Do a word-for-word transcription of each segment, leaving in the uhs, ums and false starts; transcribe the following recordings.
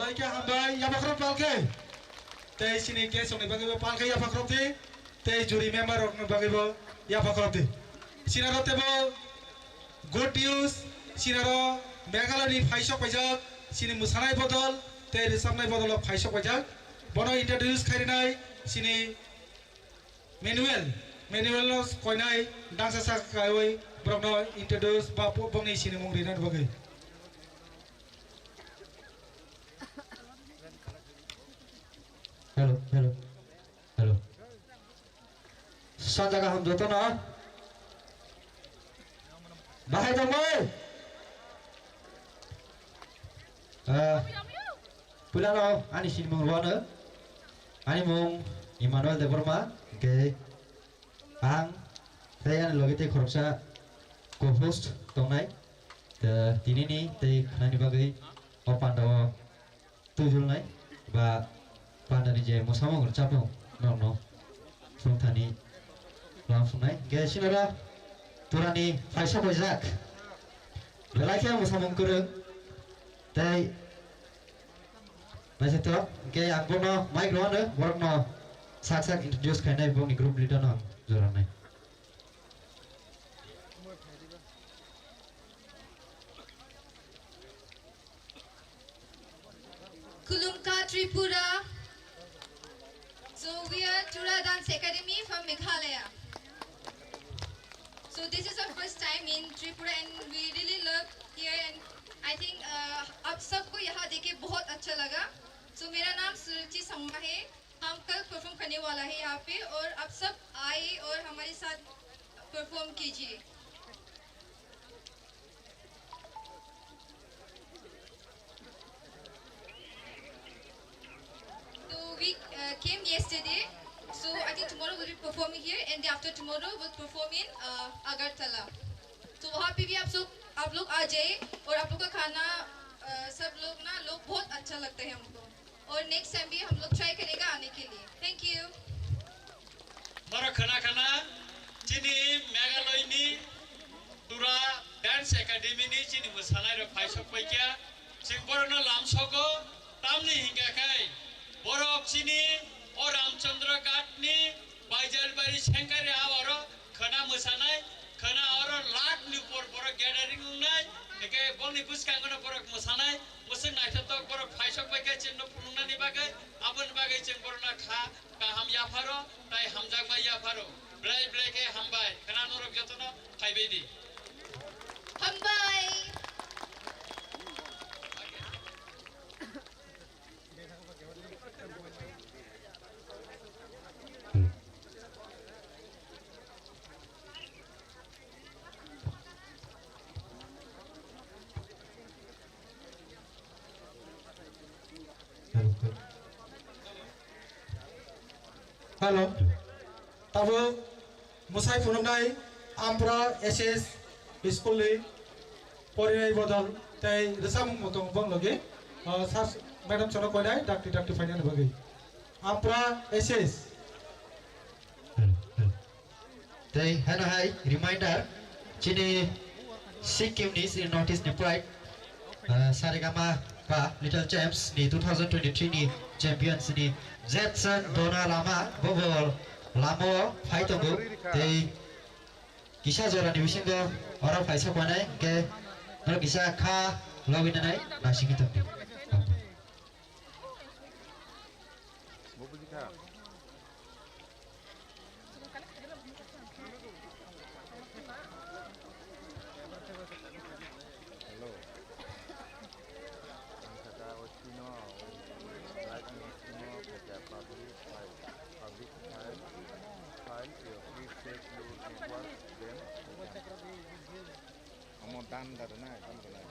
Khe hambai, yapha khorok palkhe. Tei chini guest rokni bagwi bo palkhe yapha khorok di. Tei jury member rokni bagwi bo yapha khorok di. Sinaro tebo good news, sinaro Meghalaya ni phaisok paijak, chini mwsanai bodol, tei rwchapnai bodol rok phaisok paijak. Bono introduce khairwnai chini Manuel, Manuel no koinai dangsa sak kaiwi borokno introduce ba po-, bongni sinimung rinani bagwi. Hello, hello, hello. Sanja kaham jotono. Bahai tongmai. Ah, puilano ani sinimung rwano. Ani mung Emmanuel Debbarma, hingke ang tei ani loge tei khoroksa co-host tongnai. Tei tinini tei khnani bagwi o pandao twijulnai ba pandani je mwsamung rwchapmung norokno phunukthani lam phunuknai. Hingke sinora turani phaisa boijak belai khe mwsamung kwrwng tei naithotok. Hingke ang bono mic rwano borokno sak sak introduce khainai bongni group leader no ang joranai. Khulumkha Tripura. So we are Tura Dance Academy from Meghalaya. So this is our first time in Tripura and we really love here and I think uh, आप सबको यहाँ देख के बहुत अच्छा लगा. So मेरा नाम सुरुचि संगमा है. हम कल परफॉर्म करने वाला है यहाँ पे और आप सब आए और हमारे साथ परफॉर्म कीजिए. So we uh, came yesterday. So I think tomorrow we'll be performing here, and day after tomorrow we'll perform in uh, Agartala. तो वहाँ पे भी आप सब आप लोग आ जाए और आप लोग का खाना uh, सब लोग ना लोग बहुत अच्छा लगता है हमको. और नेक्स्ट टाइम भी हम लोग ट्राई करेगा आने के लिए. Thank you. Borok khna khna chini Meghalaya ni Tura Dance Academy ni chini mwsanai rok phai sok pai kya. Chwng borok no lam sogo tamni hingka khai borok chini o Ramchandra Ghat ni Baijalbari Sengkari ha oro khna mwsanai, khna oro lakh ni upor borok gathering wngnai, hingke bongni bwskango no borok mwsanai, mwswk naithotok borok phaisok bai khe chwngno phunuknani bagwi, aboni bagwi chwng borokno kha kaham yapharo, tai hamjakma yapharo. Belai belai khe hambai, khna norok jotono phaibai di. Hambai. Hello. Tabuk mwsai phunuknai Ampra S S school ni porinai bodol tei rwchapmung bo tongo bong logi. Ah, sir, madam chwngno koinai dakti dakti phainani bagwi. Ampra S S. Tei hano hai reminder, chini Sikkim ni, chini North East ni pride, ah, Saregama pa Little Champs ni two thousand twenty-three ni champions ni Jetson Dona Lama, bobo lamo phai tongo, tei kisa jora ni bisingo oro phaisa kwanai, hingke norok kisa kha logwi nanai, naisingwi tongdi. Bo buji kha. Hello. Ang kata o chino, live ni chino, kata public, public file, file, you please check your network, then. Amo dan da na, dan da na.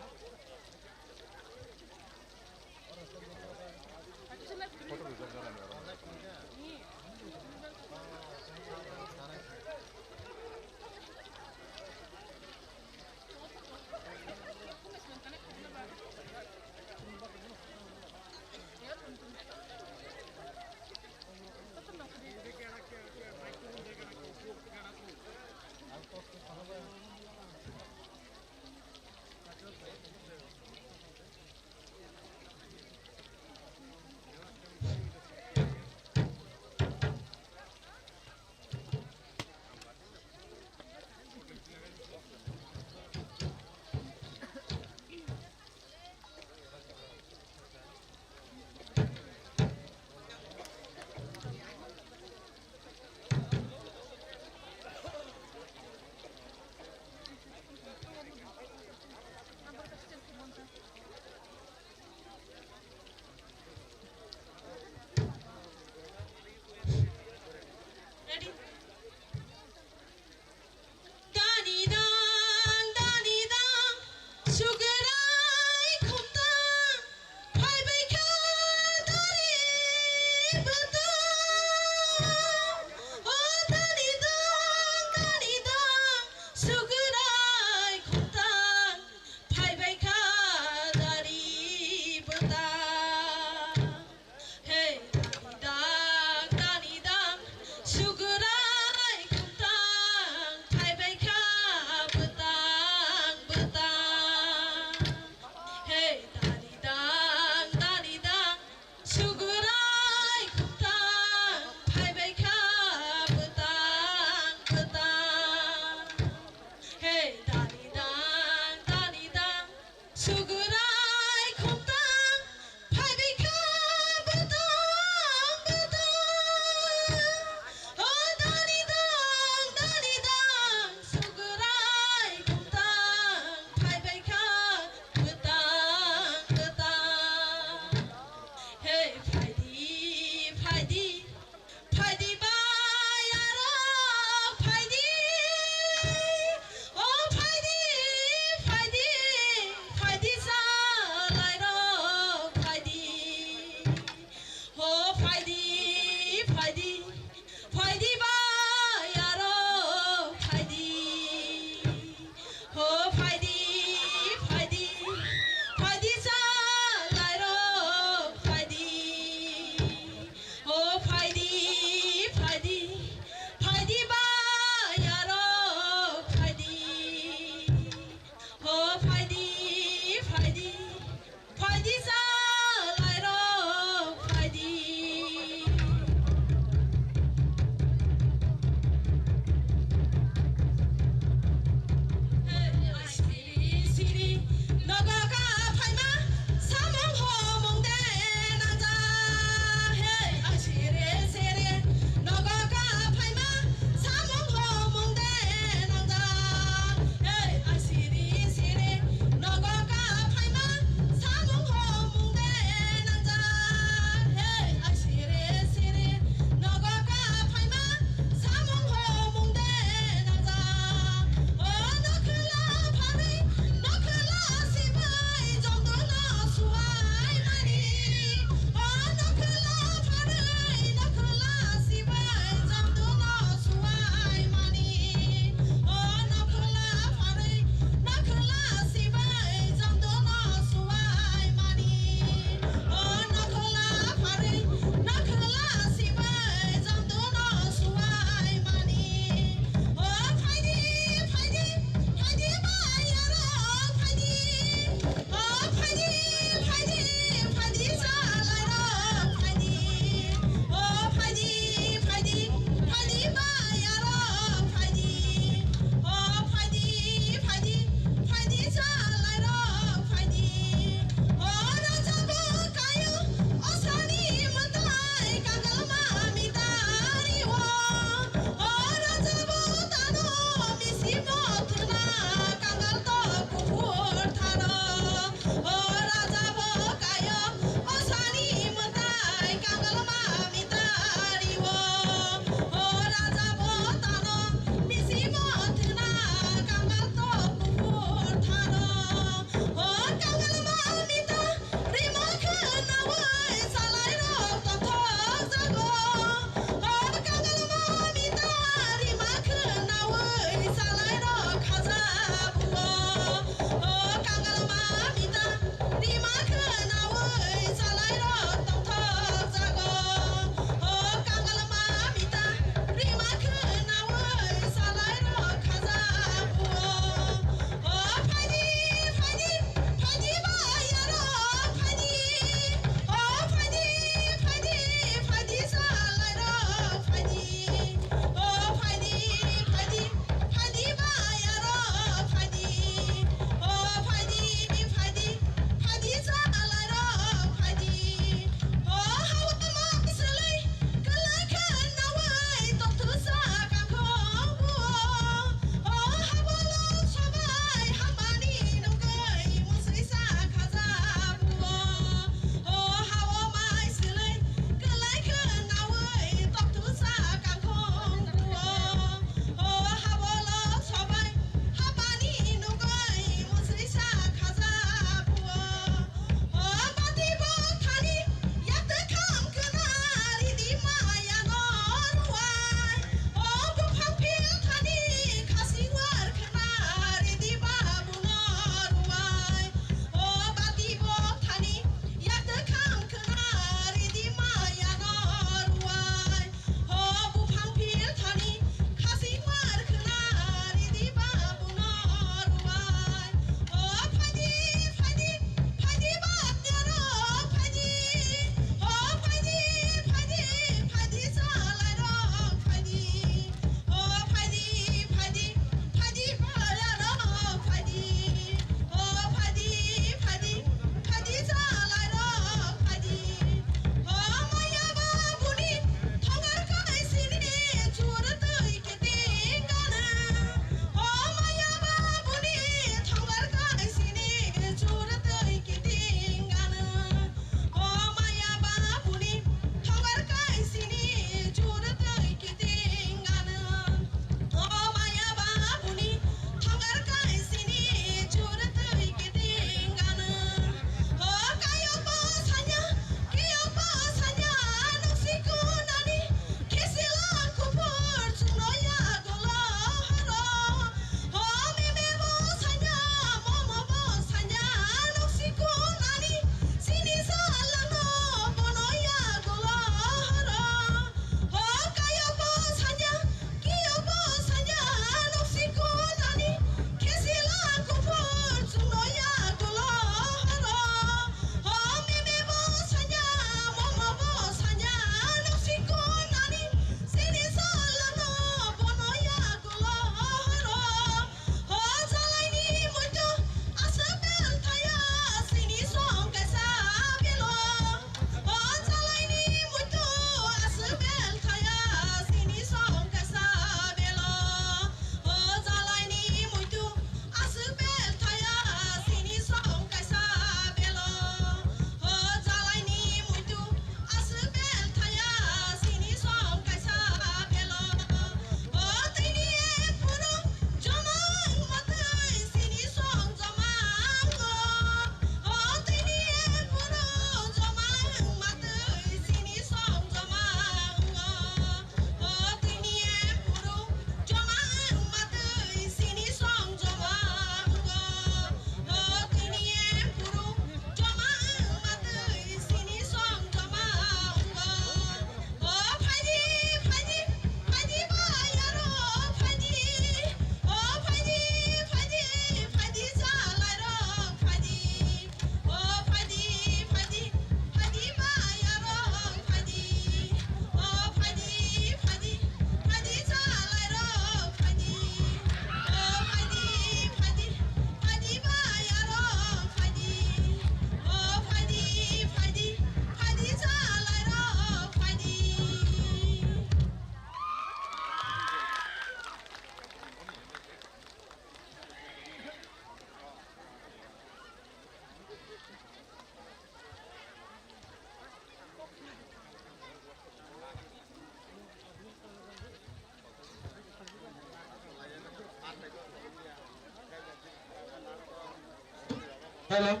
Hello.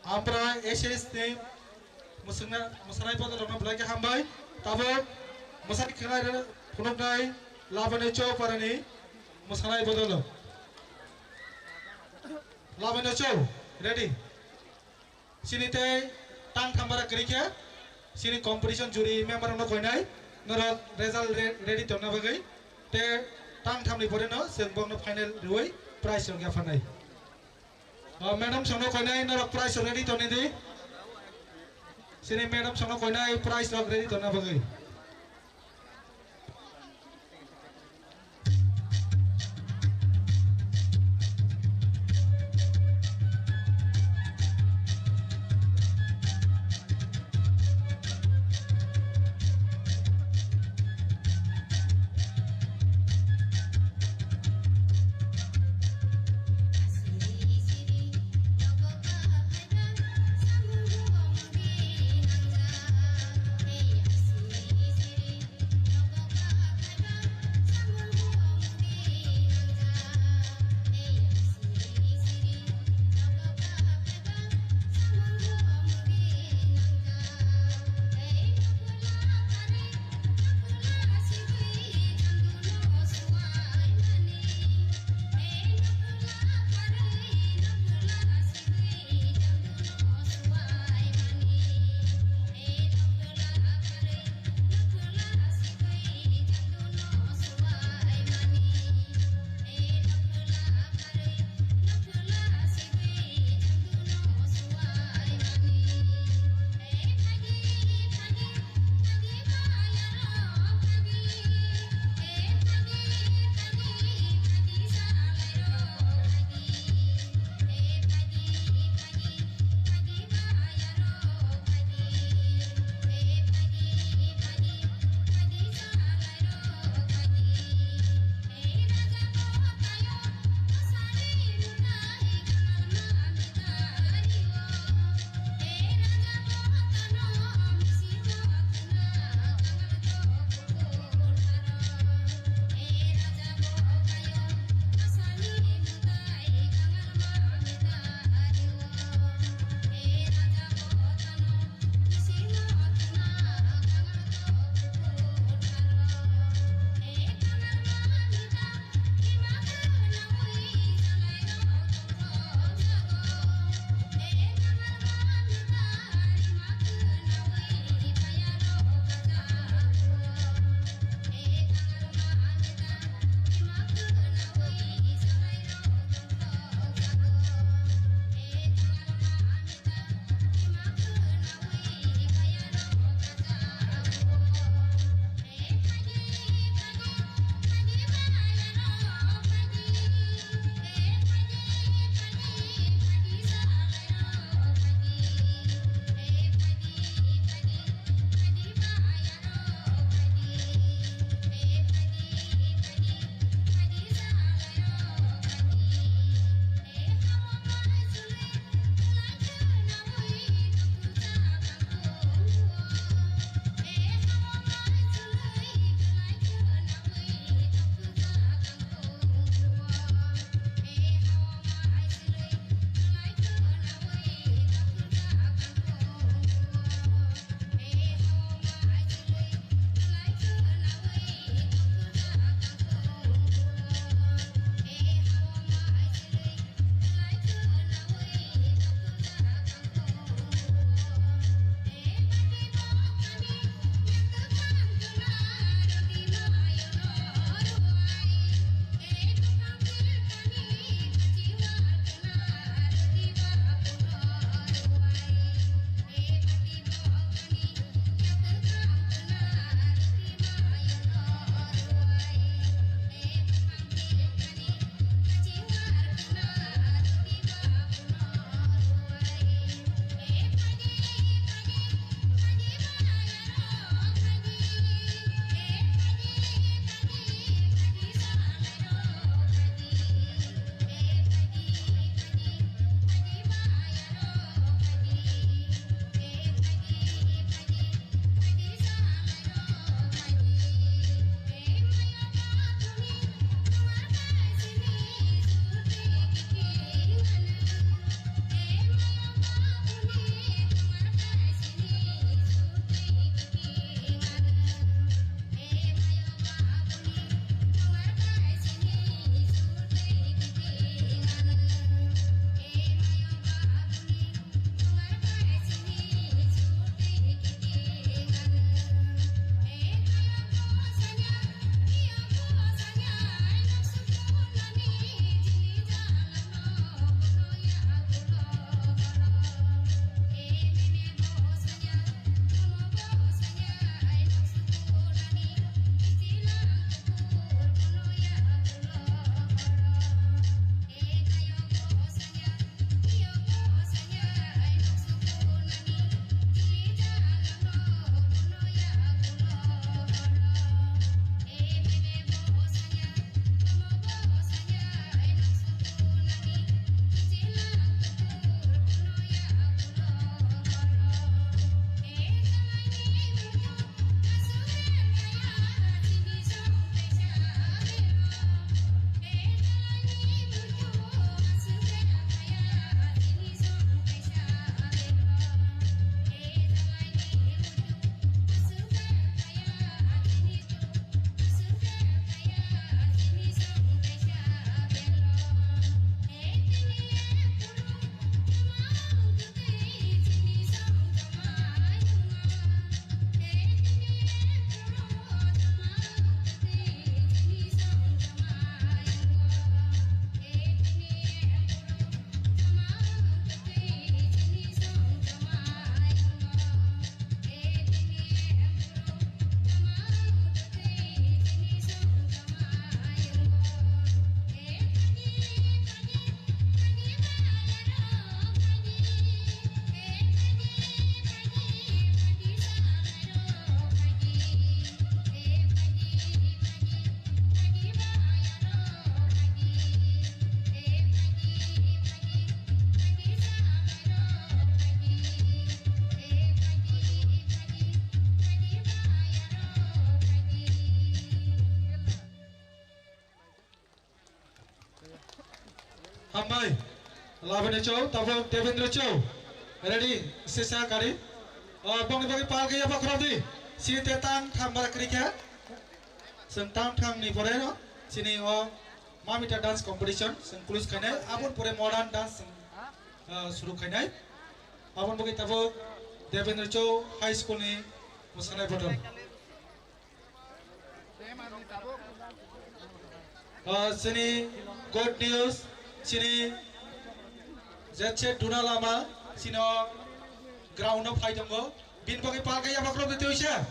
Ampra S S team. Mwswkna-, mwswnai bodol rokno belai khe hambai. Tabuk mwsai khwnai rw-, phunuknai Labani Chowparani mwswnai bodol. Labani Chow, ready. Chini tei tang tham bara kwrwi khe chini competition jury member rokno koinai norok result re-, ready tongna bagwi tei tang thamni pore no chwng bokno final rwui prize rok yapharnai. O, madam songno koinai norok prize rok ready tongni di. Chini madam songno koinai prize rok ready tongna bagwi. Hambai. Labani chou, tabuk Devendra chou. Ready, sisa kari. O, bongni bagwi pal khe yapha khorokdi. Sini te tang thang bara kri khe. Chwng tang thang ni pore no, sini o Mamita dance competition, chwng close khainai. Aboni pore modern dance, chwng, ah, suru khainai. Aboni bagwi tabuk Devendra chou High School ni mwsanai bodol. Ah, chini good news, chini jetse duna lama, chino ground o phai tongo. Bini bagwi pal khe yapha khorokdi tei uisa.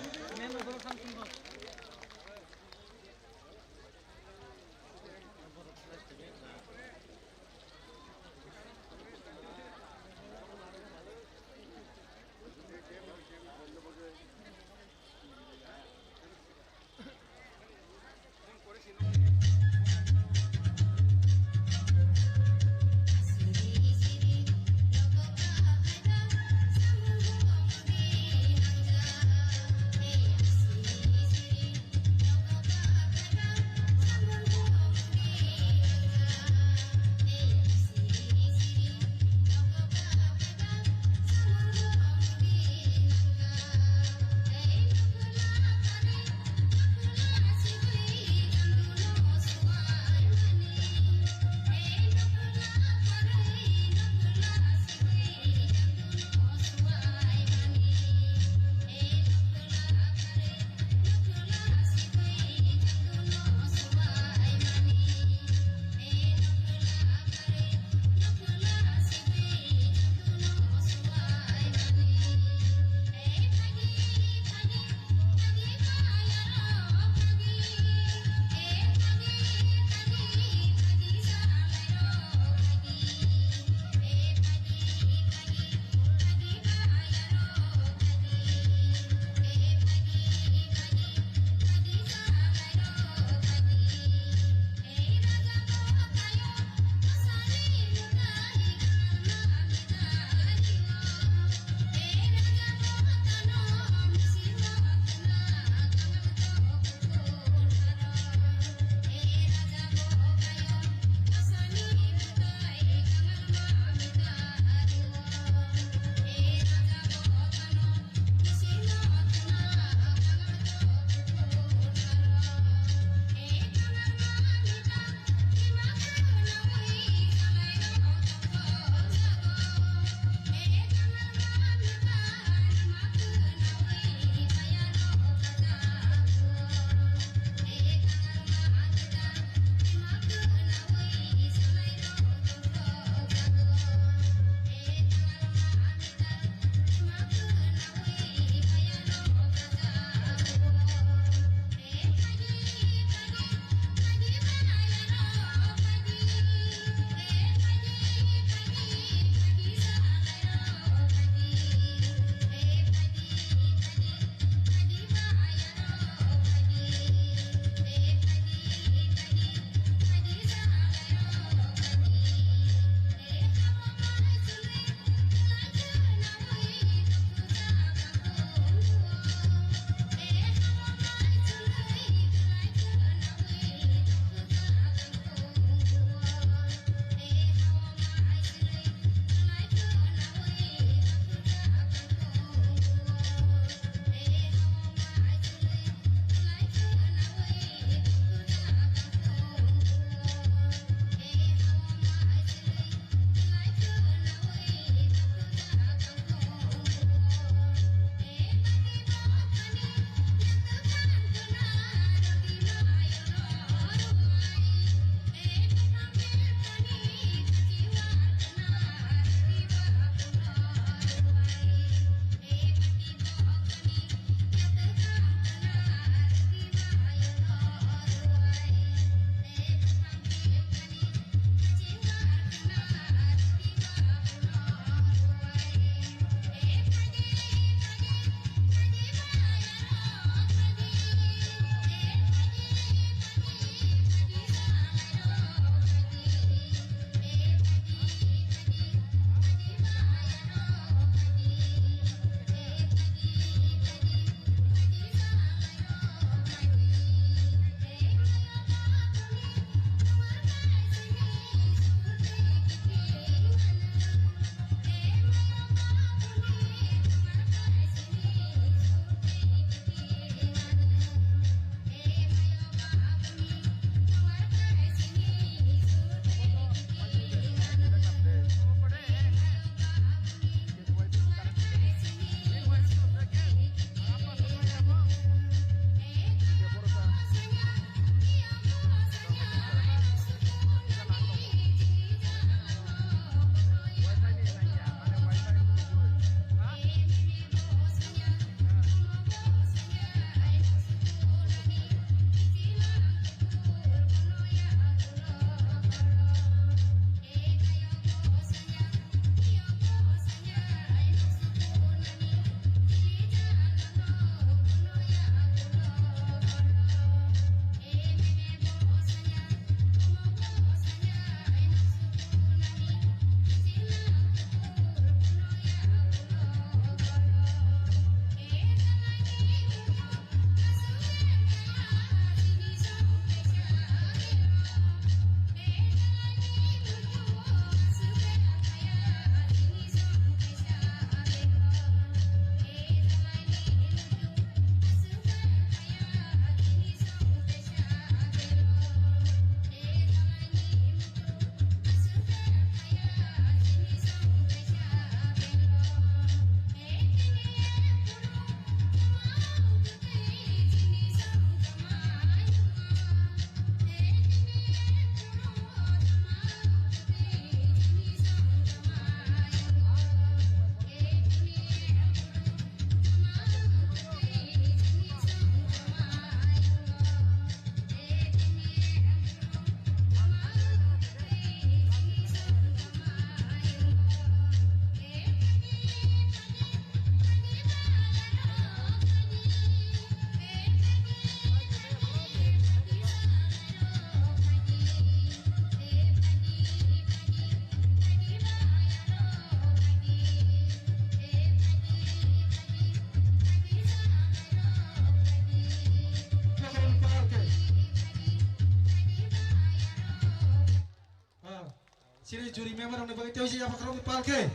Chini juri member rokni bagwi tei yapha khoroknwi pal khe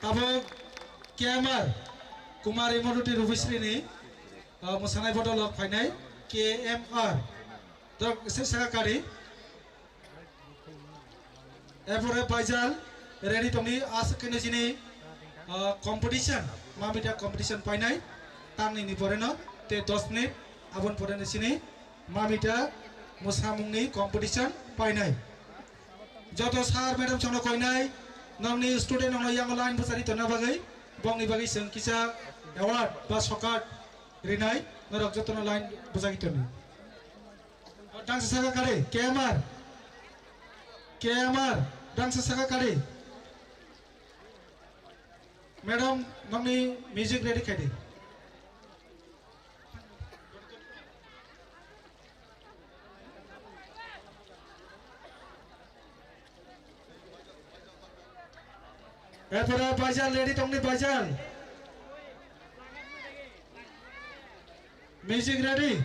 tabuk K M R Kumari Moduti Rubisri ni, uh, mwsanai bodol rok phainai K M R. Dok se saka kari. Erpore Baijal ready tongni aswk khe chini, uh, competition, mamita competition painai tangni ni pore no tei dos minute aboni pore no chini mamita mwsamungni competition painai. Joto sir madam chwngno koinai, nongni student rokno yango line bwchari tonna bagwi, bongni bagwi chwng kisa award ba sokar rinai, norok jotono line bwchagwi toni. Dangsa saka kari, K M R. K M R, dangsa saka kari. Madam, nongni music ready khai di. Erpore Baijal ready tongni Baijal. Music ready.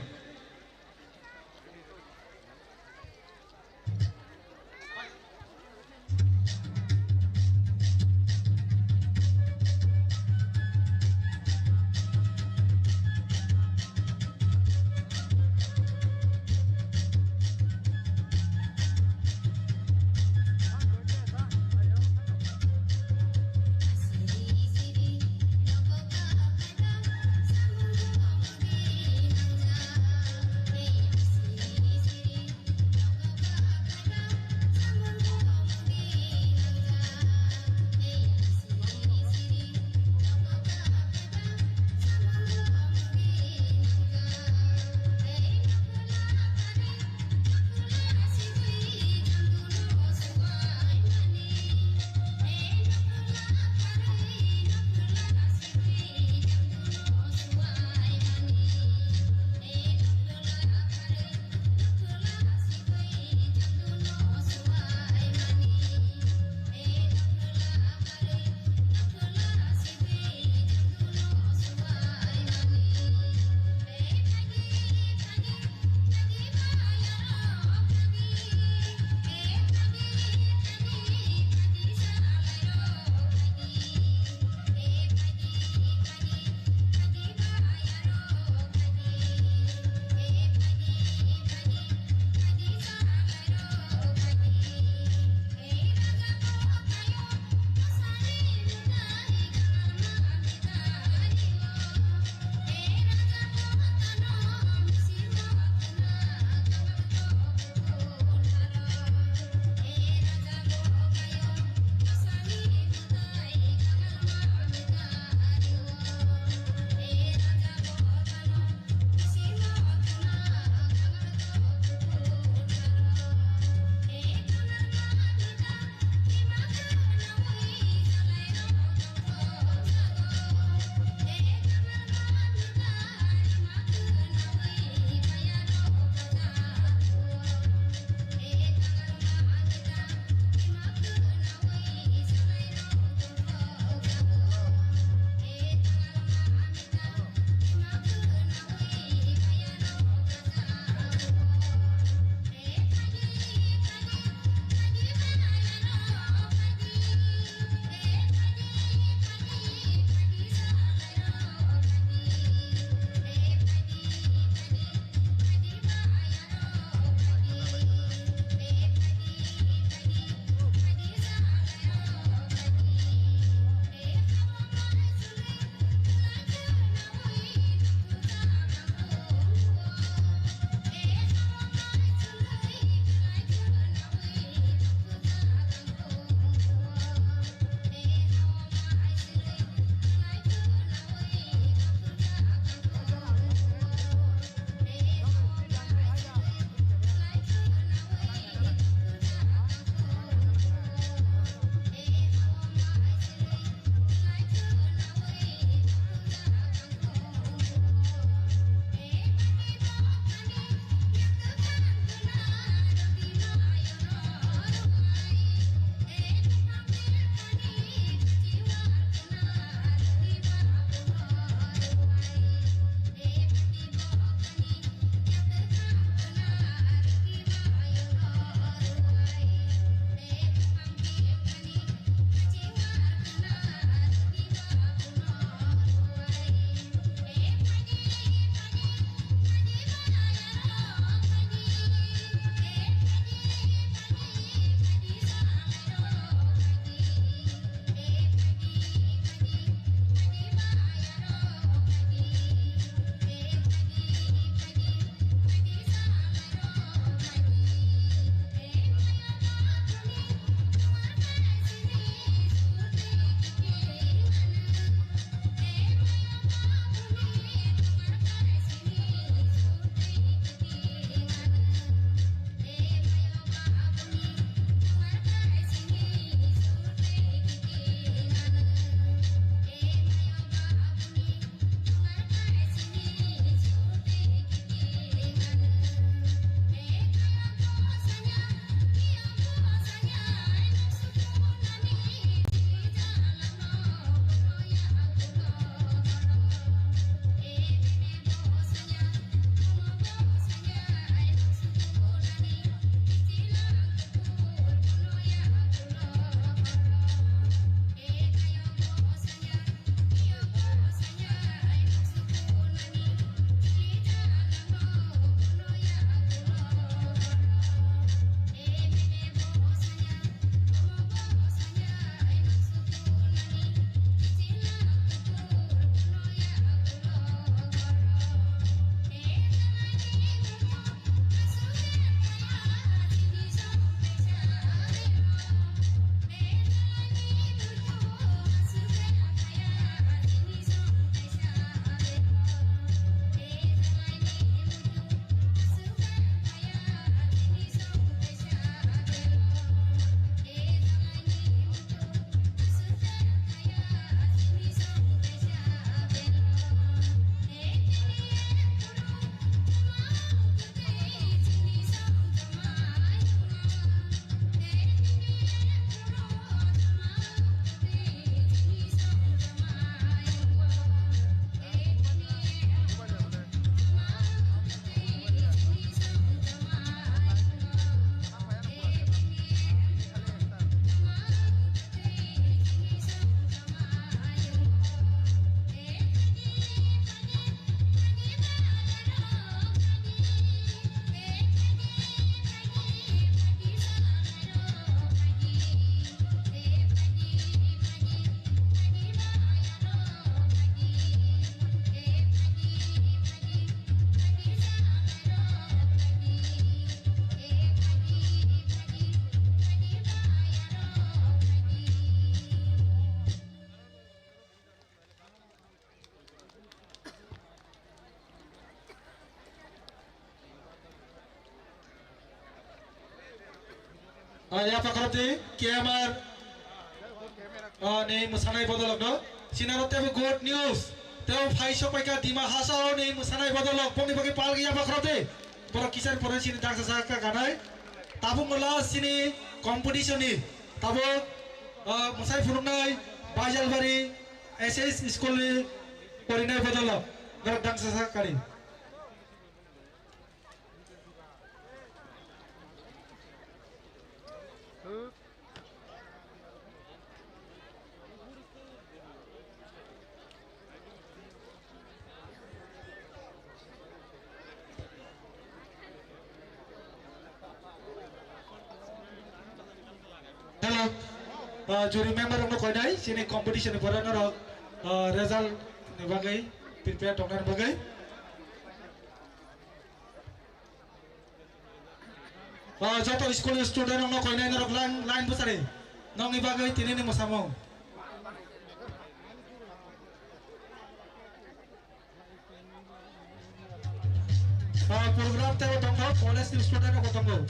Ah, ya pakarati K M R, ah, ni mwsanai bodolokno. Sinaro tebo good news. Tebo phai sopaika Dima Hasao ni mwsanai bodolok. Bongni bagwi palgi ya pakarati. Borok kisar pore sini daksa saka ganai. Tabuk no last sini competition ni. Tabuk, ah, mwsai phunuknai Baijalbari S S school ni porinai bodolok. Borok daksa saka kari. Hello. Uh, juri member rokno koinai, chini competition ni pore norok, uh, result ni bagwi prepare tongnani bagwi. Ah, joto school student rokno koinai norok line, line bwsari. Nokni bagwi tinini mwsamung. Ah, program tebo tongo, college ni student rok tongo.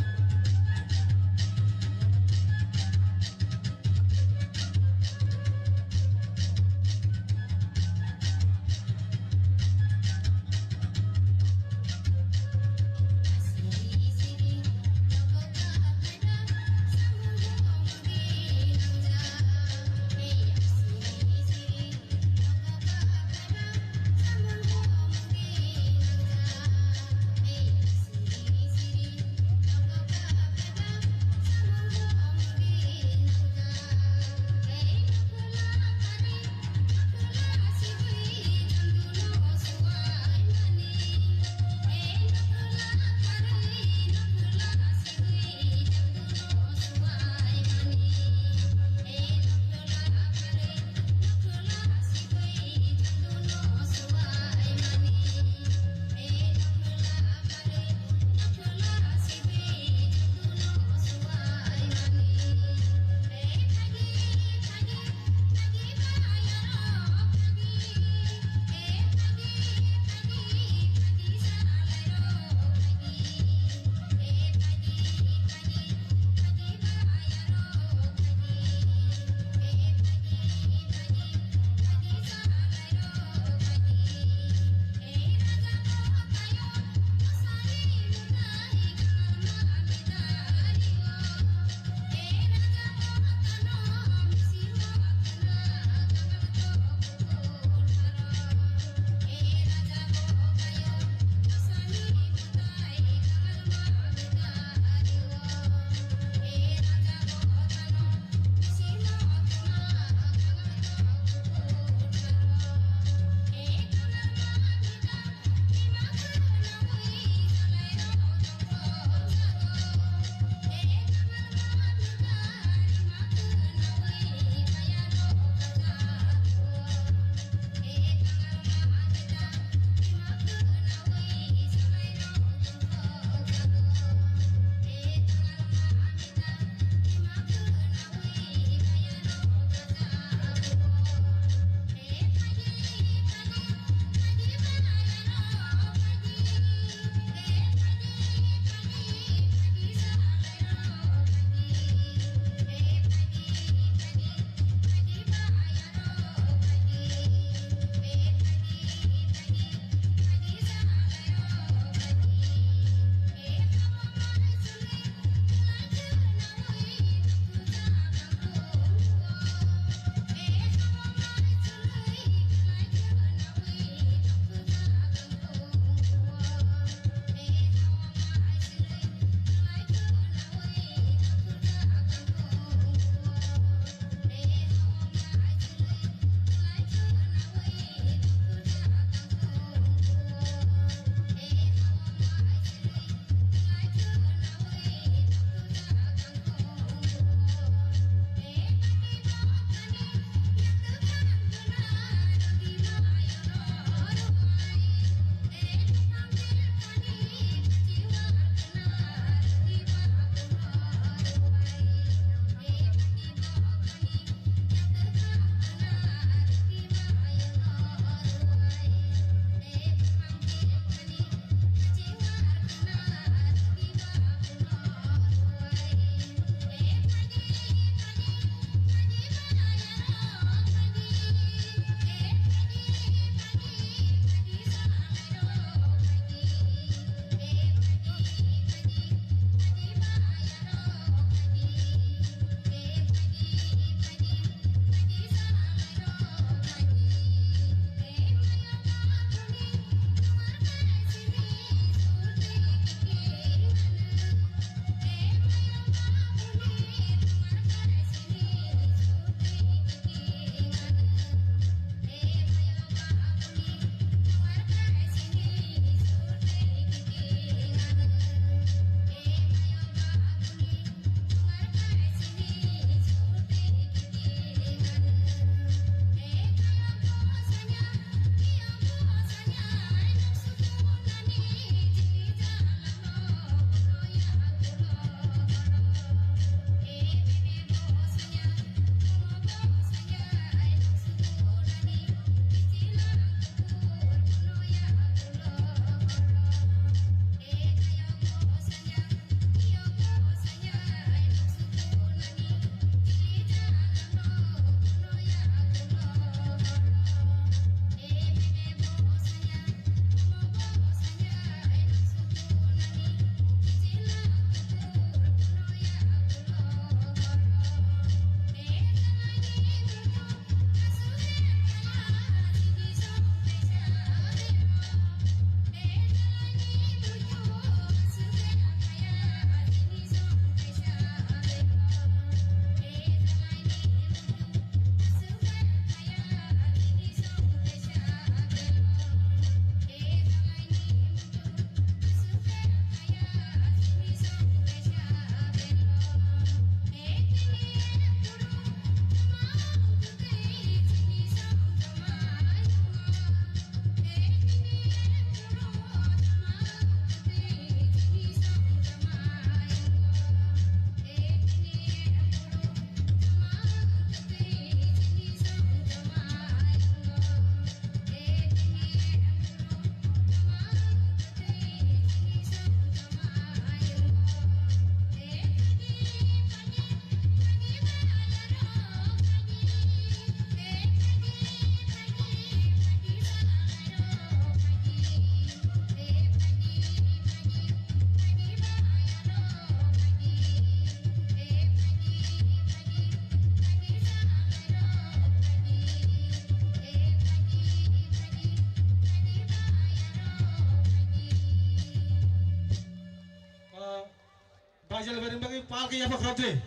Kaisa lebaini bagwi pal khe yapha khrop di.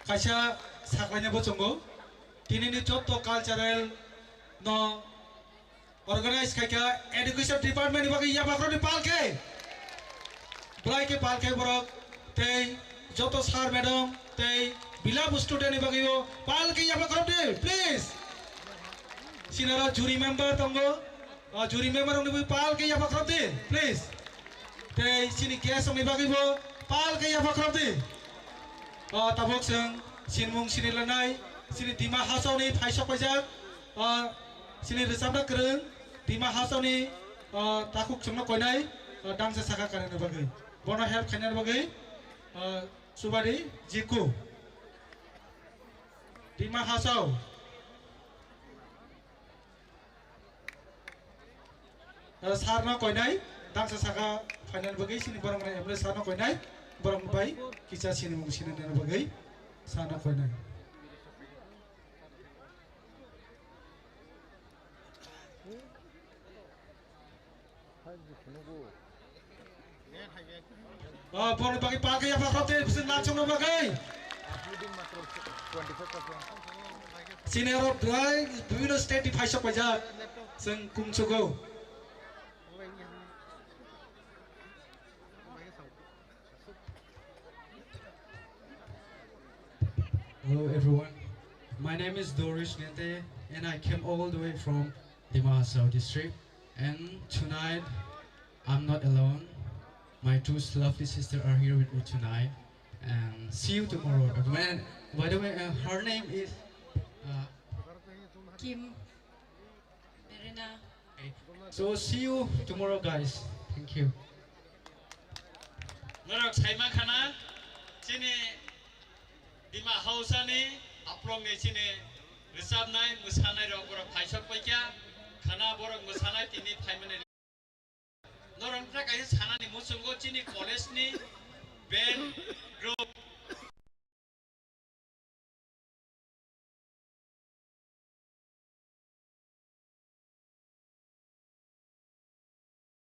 Kaisa saklaina bo chongo. Tinini jotto cultural no organize khaikha education department ni bagwi yapha khrop di pal khe. Belai khe pal khe borok tei joto sir madam tei beloved student ni bagwi o pal khe yapha khrop di, please. Sinara jury member tongo. O jury member rokni bagwi pal khe yapha khrop di, please. Tei chini guest rokni bagwi bo pal khe yapha khrop di. O tabuk chwng sinimung sinilanai chini Dima Hasao ni phaisok paijak. O chini rwchapna kwrwng Dima Hasao ni, o takhuk chwngno koinai, o dangsa saka karani bagwi. Bono help khainani bagwi, o chubadi Jiku. Dima Hasao. O sir no koinai, dangsa saka final bagwi chini borok rok M L A sir no koinai, borok bai kisa sinimung sinani bagwi sir no koinai. O, borokni bagwi pal khe yapha khrop di, bising lan chongna bagwi. Senior rok belai bibino state ni phaisok paijak. Chwng kungsugo. Hello everyone, my name is Doris Nente and I came all the way from Dima Hasao district, and tonight I'm not alone. My two lovely sisters are here with me tonight, and see you tomorrow. When, by the way, uh, her name is, uh, Kim Berena. Okay. So see you tomorrow, guys. Thank you. Norok saima khana chini Dima Hausani aplongni chini rwchapnai, mwsanai rok borok phaisok paikha. Khana borok mwsanai tini phaimani. Norok wngkha kaisa sanani muchungo chini college ni band group.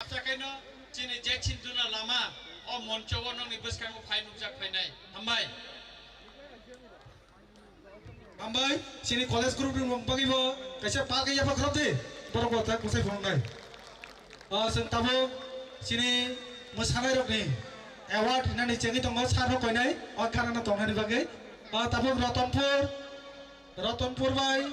Chakaino chini Jackson Duna lama o moncho o nokni bwskango phai nukjak phainai. Hambai. Hambai, chini college group ni mung bagwi bo kaisa pal khe yapha khrop di. Borok bo thak bwsai phunuknai. O, chwng tabuk chini mwsanairokni award hinani chengwi tongo, sir rok koinai o khana no tongnani bagwi. O, tabuk Ratanpur, Ratanpur bai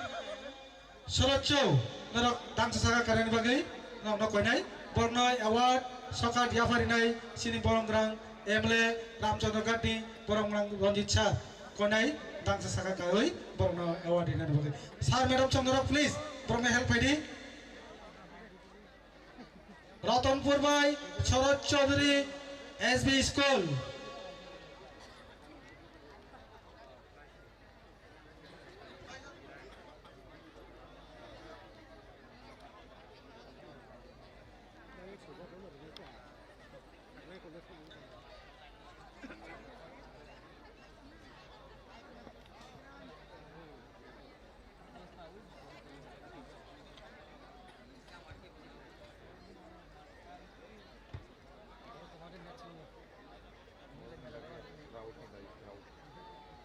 Sorotcho norok dangsa saka karani bagwi norokno koinai. Borokno award sokat yapharinai chini boromgrang M L A Ramchandra Ghat ni boromgrang Ranjit sir koinai dangsa saka kawi borokno award rinani bagwi. Sir, madam chong norok please borokno help khaidi. Ratanpur bai Sorot Chaudhary S B School.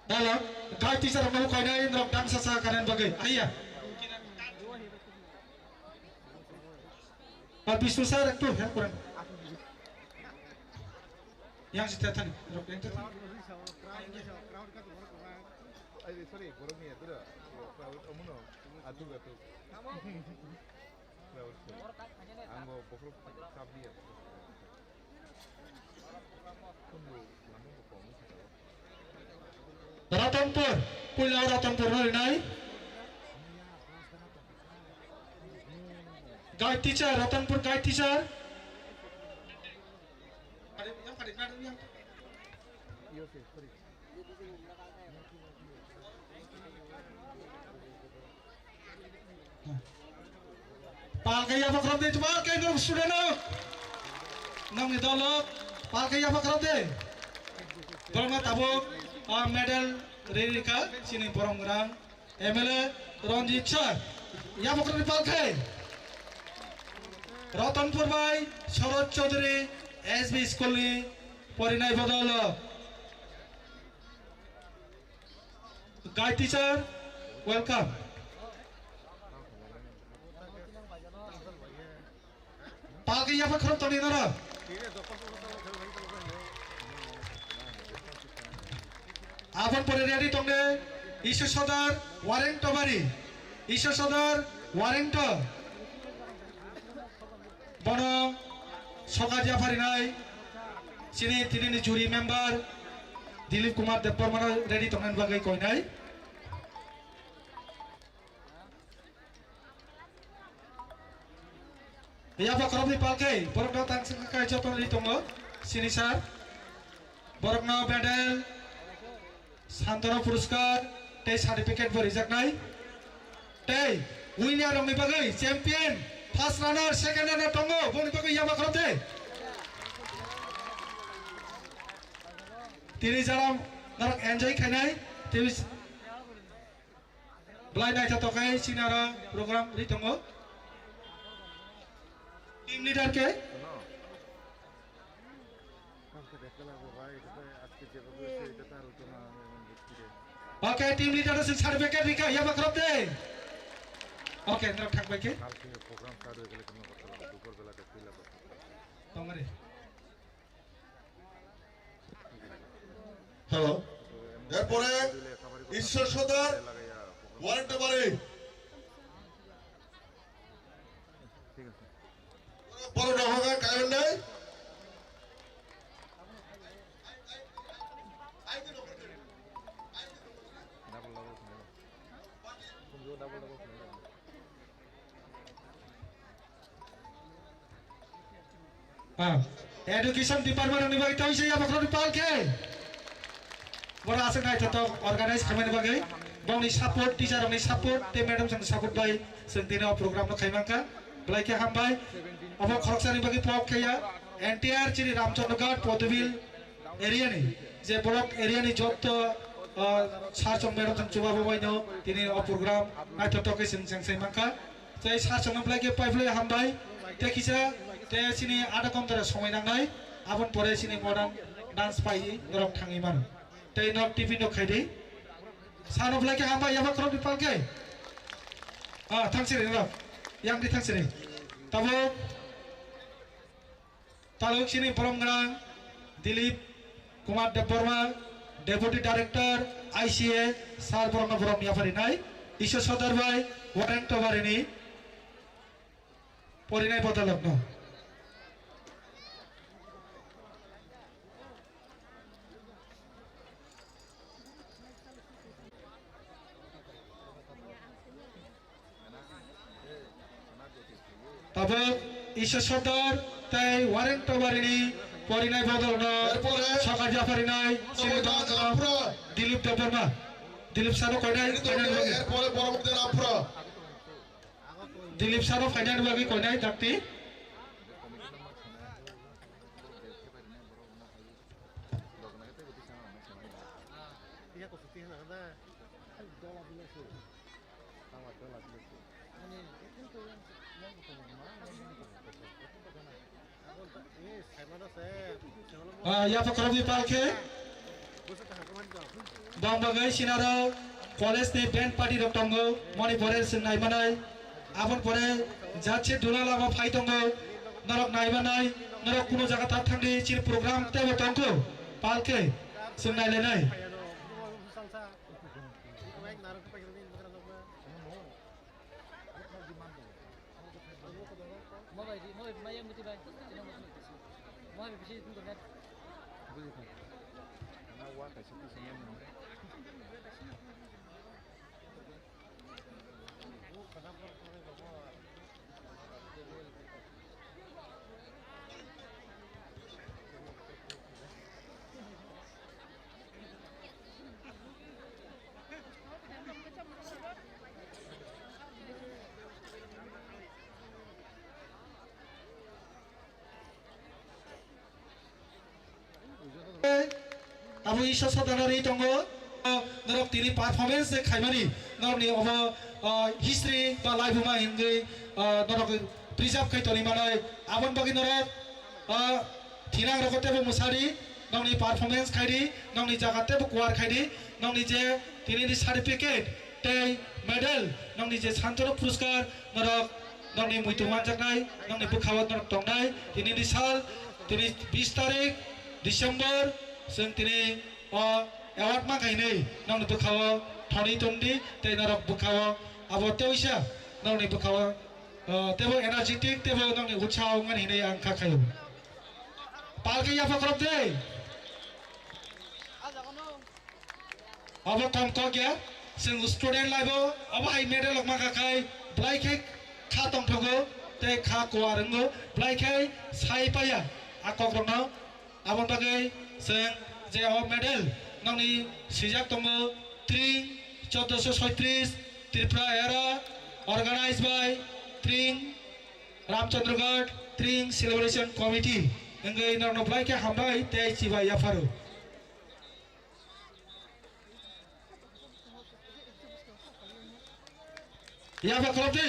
Hello, guide teacher rokno koinai norok dangsa sa kanan bagwi. Aiya. Pak Bisnu sir, ektu help koren. Yang si tetani, rok yang tetani. Ai, sorry, borok ni adura. Atuk, atuk. Ang bo bokhorok sabliya. Ratanpur, puila Ratanpur no rinai. Guide teacher, Ratanpur guide teacher. Palka yapha khrop de, palka yapha student rok. Nongni dol rok, palka yapha khrop de. Borokno tabuk, ah, medal ririka, chini borok rang, M L A Ranjit sir. Yapha khrop de palka. Ratanpur bai Sharad Chaudhary S B School ni Porinai bodol. Guide teacher, welcome. Palki yapha khorok toni nara. Abon pore ready tongne, Isha Sodar, Wareng Tobari. Isha Sodar, Wareng To. Bono sokat yapharinai chini tinini jury member Dilip Kumar Debbarmano ready tongnani bagwi koinai. Yapha khoroknwi palkhe borokno tang saka kai joto ri tongo sini sir. Borokno medal, Santana Puruskar tei certificate bo rijaknai. Tei winner rokni bagwi champion, first runner, second runner tongo, boni bagwi yapha khorok de. Tini jaram norok enjoy khainai, tei belai naithotok khe chini aro program ri tongo. Team leader ke? Okay, team leader se certificate rika, yapha khorok de. Okay, norok thang bai khe. Tongmari. Hello. Erpore Isha Sodar, Wareng Tobari. Boro no hoga kaion dai. Double, double, double. Ah, education department ni bagwi tawisa ya bakhro ni palke. Bora aswk naithotok organize khaimani bagwi. Bongni support, teacher rokni support, tei madam rokni support bai chwng tini o program no khaimangkha. Belai khe hambai. Obo khoroksani bagwi pok khaiya. Entire chini Ramchandra Ghat, Podobil area ni, je block area ni jotto, ah, sir chong madam chong chuba bo bai no tini o program naithotok khe chwng chwng sai mangkha. Tei sir chwngno belai khe pai belai hambai. Tei kisa tei chini adha ghonta somoi nangnai. Aboni pore chini modern dance pai norok thangwi mano. Tei nok T V nok khai di. Sano belai khe hambai, yaba khorok ni palke. Ah, thang siri norok. Yang di thang siri. Tabuk. Taluk chini borom gwnang Dilip Kumar Debbarma, Deputy Director, I C A, sir borokno borom yapharinai, Isha Sodar bai, Wareng Tobari ni porinai bodolokno. Tabuk Isha Sodar tei Wareng Tobari ni porinai bodol no erpore sokat yapharinai sini Dilip Debbarma. Dilip sano koinai, koinai bagwi. Erpore Boromuk de Rampura. Dilip sano koinai bagwi koinai dakti. Ah, yapha khoroknwi palke. Bang bagwi sinaro college ni band party rok tongo, moni pore chwng naimanai. Aboni pore jat se dula lama phai tongo, norok naimanai, norok kuno jaga ta thangdi, chini program tebo tongkho, palke chwng nailainai. Mo bai di, mo bai ma yang muti bai. Mo bai bisi tunggu net. Bui ko. Na wa ka si kusi yang mo. Abo Isha Sodana ri tongo. Norok tini performance je khaimani, norokni obo, ah, history ba laibuma hinwi, ah, norok preserve khai toni manai. Aboni bagwi norok, ah, thinang rokotebo mwsadi. Nokni performance khaidi, nokni jaga tebo kuar khaidi, nokni je tinini certificate tei medal, nokni je Santona Puroskar, norok nokni muitu manjaknai, nokni bwkhao norok tongnai, tinini sal, tini bis tarik December, chwng tini o award ma khainwi nokni bwkhao thoni tongdi, tei norok bwkhao abo teisa nokni bwkhao, o, tebo energetic, tebo nokni utsaho wngmani hinwi ang kha khaio. Palke yapha khorok de. Abo kom kok ya. Seng student life o abo hai medal rok maka khai blai khe kha tong thogo tei kha kuar wngo blai khe sai paya a kok rok no. Abo bagwi seng je o medal nokni sijak tongo tring chordoso soitris Tripura era organized by tring Ramchandragarh Tring Celebration Committee wngwi norokno belai khe hambai tei chibai yapharo. Yapha khorokdi.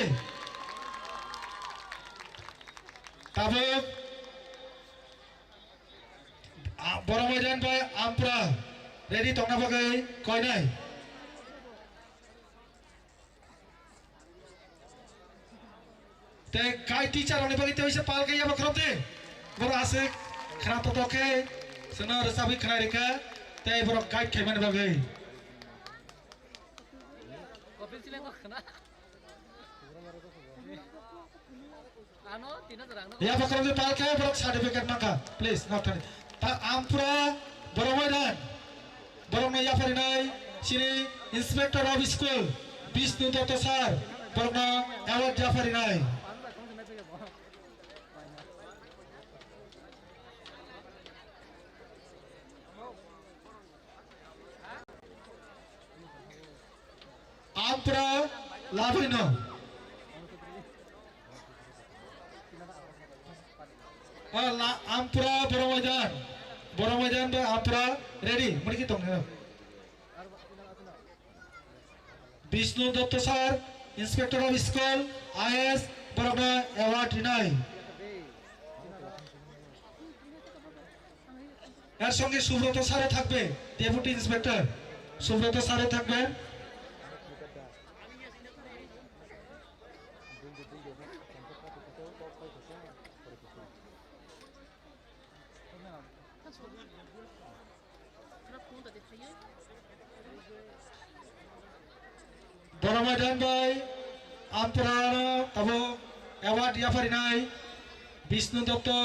Tabuk, a, Borok Maidan bai Ampura ready tongna bagwi koinai. Tei guide teacher rokni bagwi tei waisa pal khe yaba khorok de. Borok aswk khna totok khe chwngno rwchabwi khna rikha tei borok guide khaimani bagwi. Yaba khorok de pal khe borok certificate mankha. Please, not thani. Ta Ampura Borok Maidan. Borokno yapharinai chini Inspector of School Bishnu Dotto sir, borokno award yapharinai. Ampra labuino. Ah, la, Ampra Borok Maidan. Borok Maidan ba Ampra ready. Muni ki tong na. Bishnu Dotto sir, Inspector of School, I A S, borokno award rinai. এর সঙ্গে সুব্রত স্যারও থাকবে, deputy inspector Subrata স্যারও থাকবেন। Borok Maidan bai Ampurano abo award yapharinai Bishnu Dotto,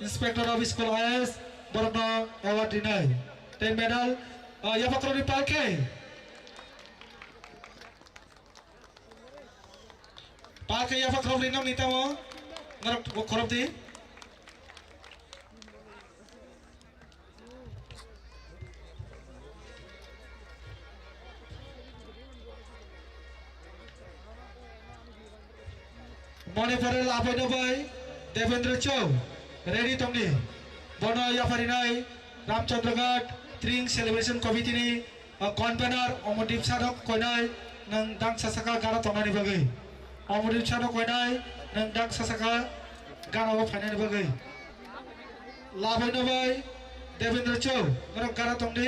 Inspector of School I A S, borokno award rinai. Tei medal, ah, yaphakrokni palkhe. Palkhe yaphakrokni nokni tamo norok bo khorokdi. Moni pore labaino bai Devendra Chou ready tongdi. Bono yapharinai Ramchandraghat Tring Celebration Committee ni O convener Omodip sano koinai nwng dang sasaka gana tongnani bagwi. Omodip sano koinai nwng dang sasaka gana o phainani bagwi. Labaino bai Devendra Chou, norok gana tongdi.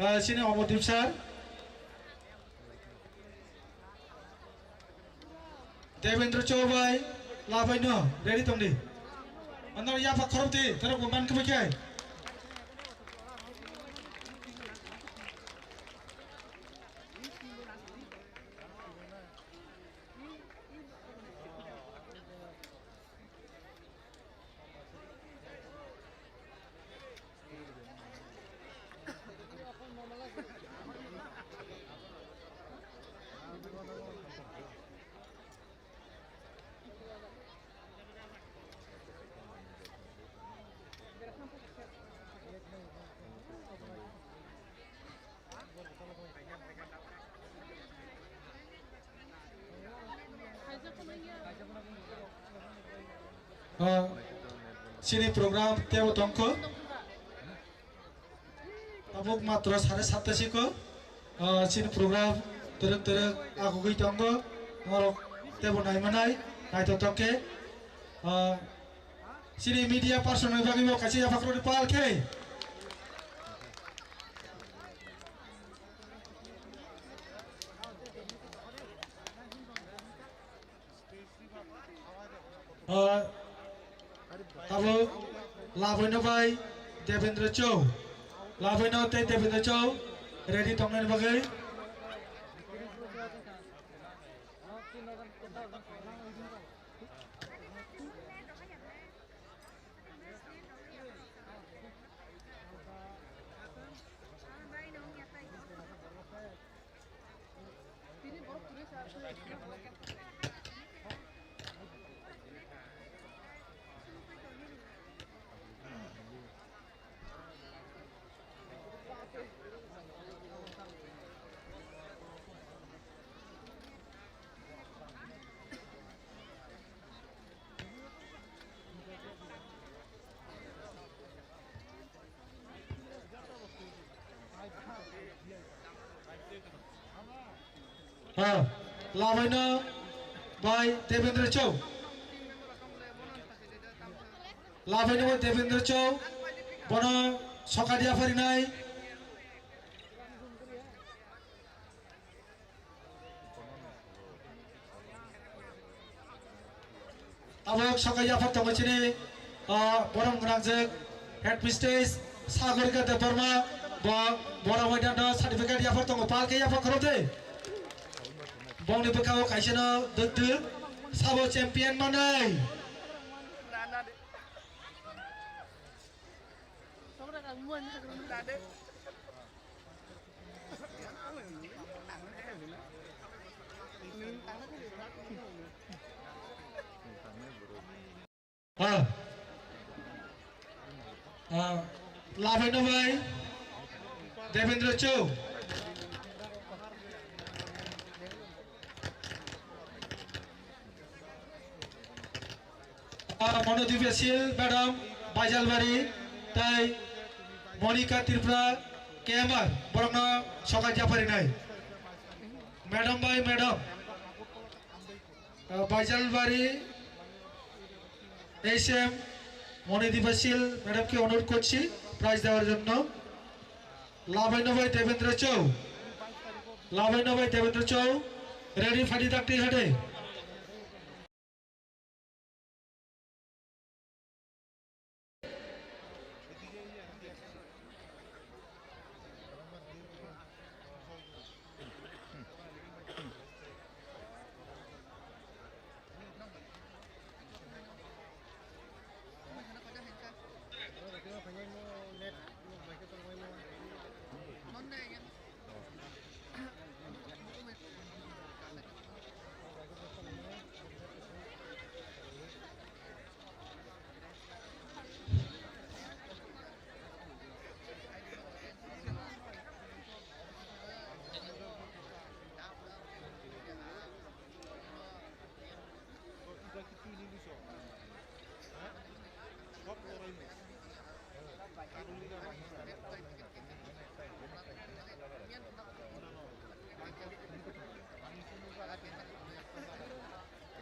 Ah, sini Omodip sir. Devendra Chou bai, labaino, ready tongdi. Anor yapha khorokdi, terok bo man khe bai khe. Ah, chini program tebo tongkho. Tabuk matro sare satta siko. Ah, chini program terek terek agugui tongo. Norok tebo naimanai, naithotok khe. Ah, chini media person ni bagwi bo kaisa yapha khoroknwi pal khe. Ah, tabuk labaino bai Devendra Chou. Labaino tei Devendra Chou ready tongnani bagwi. Ah, labaino bai Devendra Chou. Labaino bai Devendra Chou. Bono sokat yapharinai. Tabuk sokai yaphar tongo chini, ah, borom gwnangjak headmistress Sagorika Debbarma, bo borom waidano certificate yaphar tongo, pal khe yaphar khorok de. Bongni bwkha o kaisa no dwk dwk, sabo champion manai. Ah. Ah, labaino bai Devendra Chou. Ah, Monodipya Sil, madam, Baijalbari, tai Monika Tripura, K M R, borokno sokat yapharinai. Madam bai, madam. Ah, Baijalbari, H M, Monodipya Sil, madam ke onurodh korchi, prize dewar jonno. Labaino bai Devendra Chou. Labaino bai Devendra Chou. Ready, phadi dakti hade.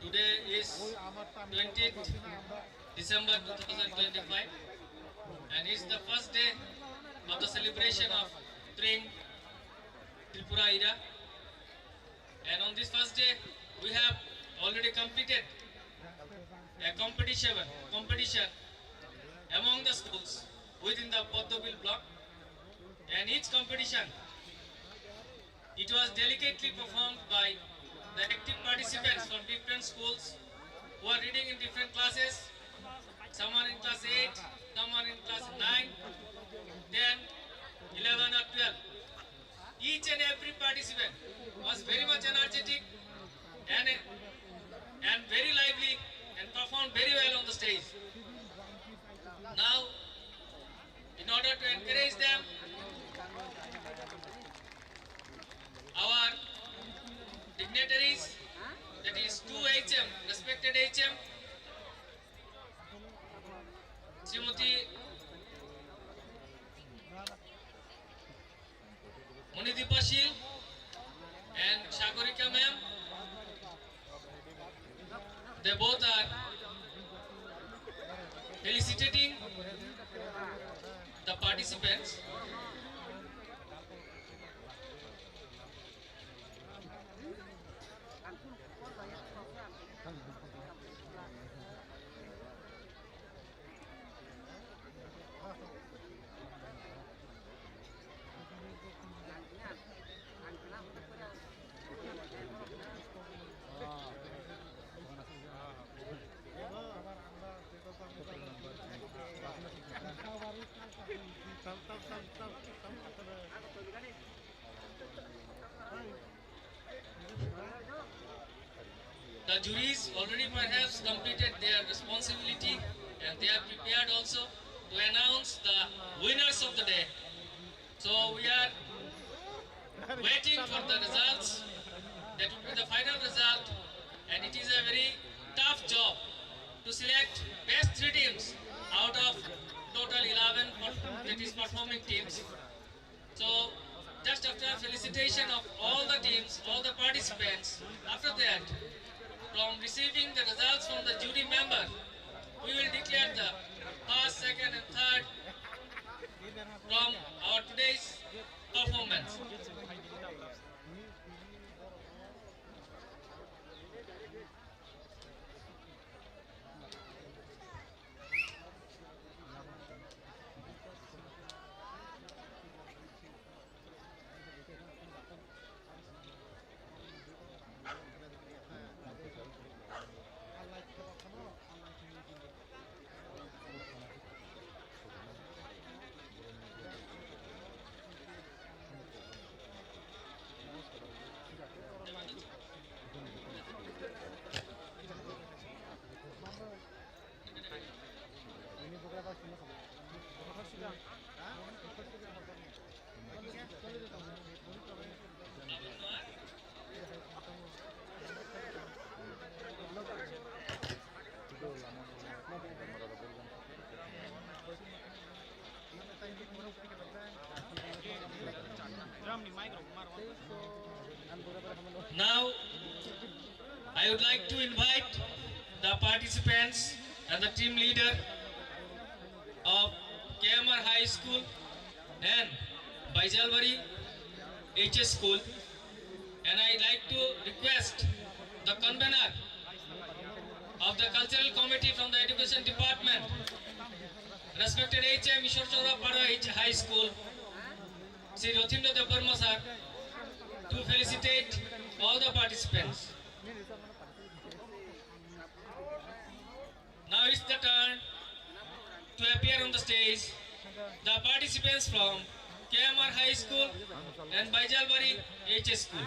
Today is twentieth December two thousand twenty-five, and it's the first day of the celebration of Tring Tripura Ira. And on this first day, we have already completed a competition, competition among the schools within the Padmabil block. And each competition, it was delicately performed by the active participants from different schools who are reading in different classes. Some are in class eight, some are in class nine, ten, eleven or twelve. Each and every participant was very much energetic and, and very lively and performed very well on the stage. Now, in order to encourage them, our dignitaries, the It is two H M, respected H M, Srimati Monideepa Shil and Sagorika ma'am. They both are felicitating the participants. The juries already perhaps completed their responsibility and they are prepared also to announce the winners of the day. So we are waiting for the results. That would be the final result, and it is a very tough job to select best three teams out of total eleven per-, that is performing teams. So, just after felicitation of all the teams, all the participants, after that, from receiving the results from the jury member, we will declare the first, second and third from our today's performance. Now, I would like to invite the participants and the team leader of K M R High School and Baijalbari H S School, and I like to request the convener of the cultural committee from the education department, respected H M Ishwar Chowra Para H-, High School, Shri Rotindra Debbarma sir, to felicitate all the participants. Now it's the turn to appear on the stage the participants from K M R High School and Baijalbari H S School.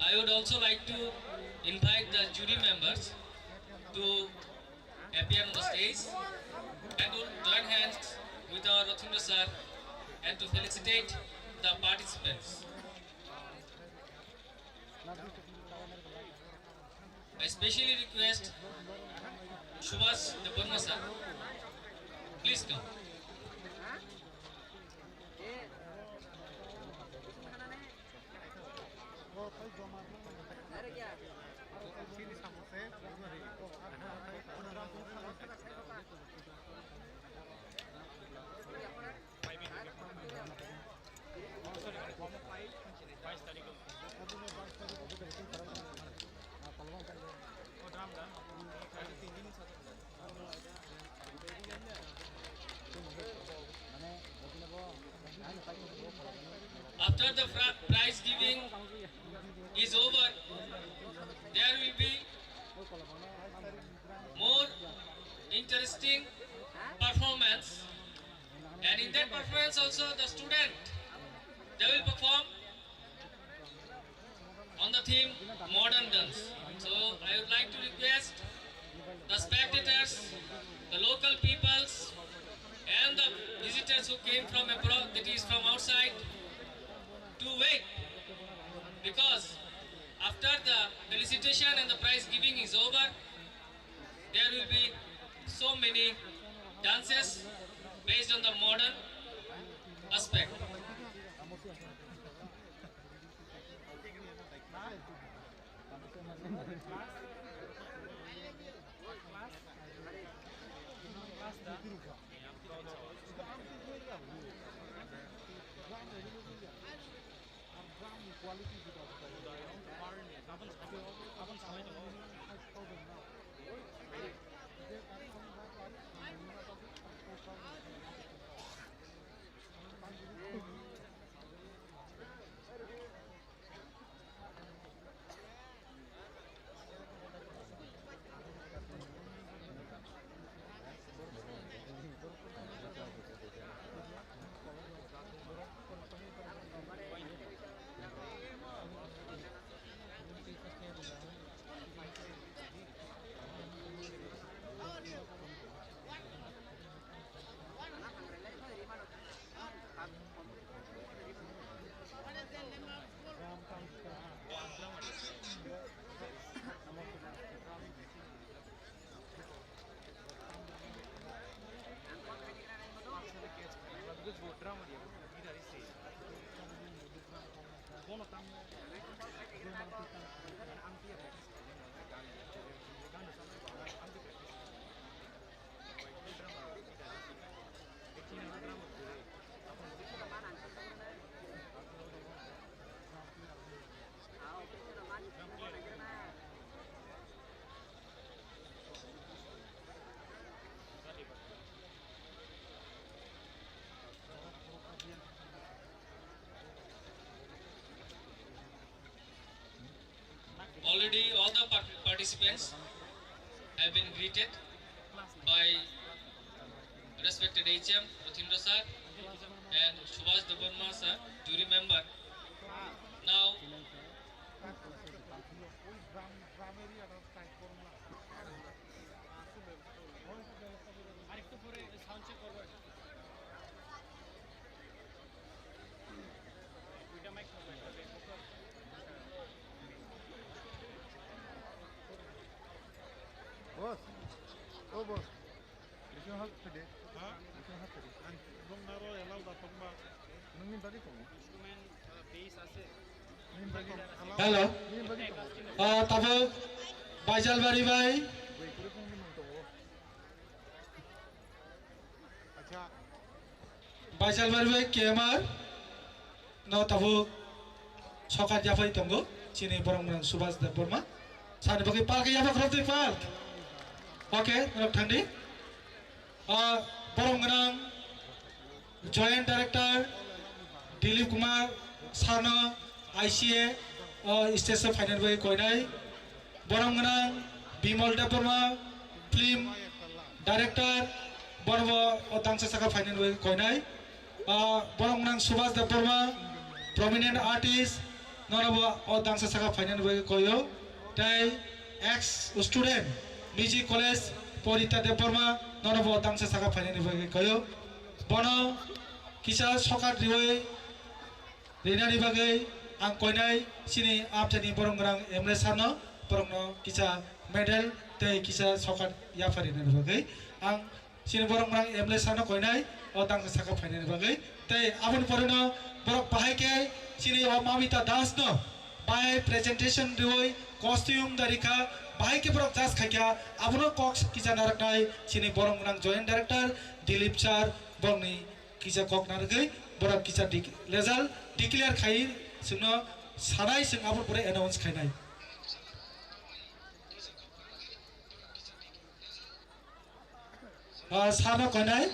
I would also like to invite the jury members to appear on the stage and to join hands with our Rotindra sir and to felicitate the participants. I specially request Subhas Debbarma sir, please come. After the fra-, prize giving is over, there will be more inter-, And in that performance also the student, they will perform on the theme modern dance. So I would like to request the spectators, the local peoples, and the visitors who came from abroad, that is from outside, to wait, because after the felicitation and the prize giving is over, there will be so many dances based on the modern aspect. Already all the par- participants have been greeted by respected H M Rathindra sir and Subhash Debbarma sir, jury member. Now, আরেকটু পরে sound check করবো। দুইটা মাইক থাকবে, একটা ব্যাক করতে হবে। Boss, oh boss, bisingo hap phede. Ha? Bisingo hap phede. Ang nung naro allow da tongba. Nungni bagwi tongo. Instrument, uh, bass ase. Nungni bagwi. Hello. Nungni bagwi tongo. Ah, tabuk Baijalbari bai. Bai, kure phone ni mung tongo. Acha. Baijalbari bai K M R no tabuk sokat yaphai tongo chini borok mwnang Subhas Debbarma. Sani bagwi palka yapha khorok twi palk. Okay, norok thangdi. Ah, borok mwnang Joint Director Dilip Kumar Sarno I C A o stage o phainani bagwi koinai. Borok mwnang Bimal Debbarma, film director, bonobo o tangsa saka phainani bagwi koinai. Ah, borok mwnang Subhas Debbarma, prominent artist, nonobo o tangsa saka phainani bagwi koio. Tei ex student, music college, Porita Debbarma, nonobo o tangsa saka phainani bagwi koio. Bono kisa sokat riwi rinani bagwi ang koinai chini amchaini borok mwnang M L A sir no, borokno kisa medal tei kisa sokat yapha rinani bagwi ang chini borok mwnang M L A sir no koinai o tangsa saka phainani bagwi. Tei aboni pore no borok bahai khe chini o Mamita Das no bai presentation riwi costume da rikha, bahai khe borok judge khaikha, abono kok kisa naraknai chini borok mwnang joint director Dilip sir, borokni kisa kok narwgwi borok kisa dik-, result declare khai chwngno sanai, chwng abo pore announce khainai. Ah, sano koinai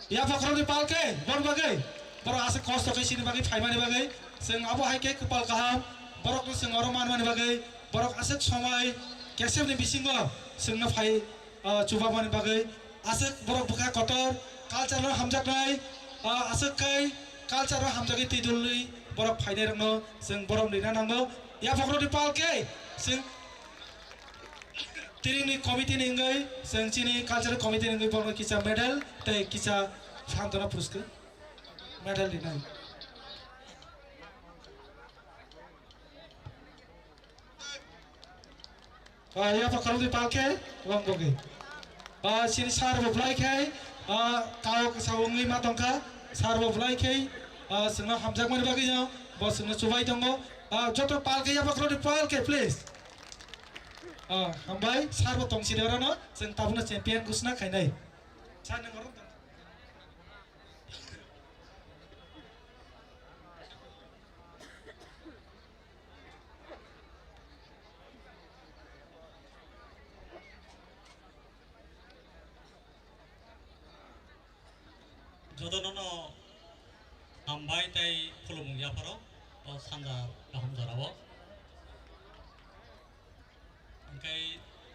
yapha khoroknwi palke bon bagwi borok aswk kosto khe chini bagwi phaimani bagwi chwng abo hai khe kwpal kaham, borokno chwng oro manmani bagwi borok aswk somoi kesepni bisingo chwngno phai, ah, chubamani bagwi Aswk borok bwkha kotor, culture no hamjaknai, ah, aswk khai culture no hamjagwi twi dulwi borok phainairokno chwng borom rina nango. Yaphakrokni pal khe chwng tiringni committee ni wngwi, chwng chini cultural committee ni wngwi borokno kisa medal tei kisa santona puruskar medal rinai. Ah, yaphakrokni pal khe wng bogwi. Ah, chini sir bo belai khe, ah, kau kisa wngwi ma tongkha. Sir bo belai khe, ah, chwngno hamjakmani bagwi no bo chwngno chubai tongo. Ah, joto pal khe yaphakrokni pal khe, please. Ah, hambai, sir bo tongsi de orono, chwng tabukno champion ghosna khainai. Sir, nwng oro tong. Jotono no hambai tei khulumung yapharo o sanja kaham jorao. Hwnkhe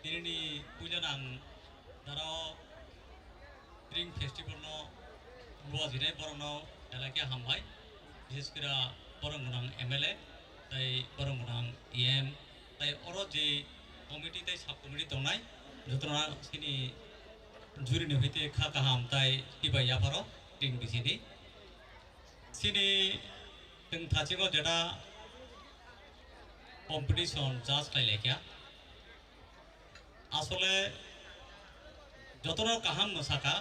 tinini puila nang darao Ring Festival no luajinai borokno belai khe hambai, bises khe borok gwnang M L A tei borok gwnang E M tei oro je committee tei sub committee tongnai jotono chini juri ni hoite kha kaham tai tibai yapharo Ring bisini. Chini tongthachigo jeta competition judge khlai laikha. Asole jotono kaham mwsakha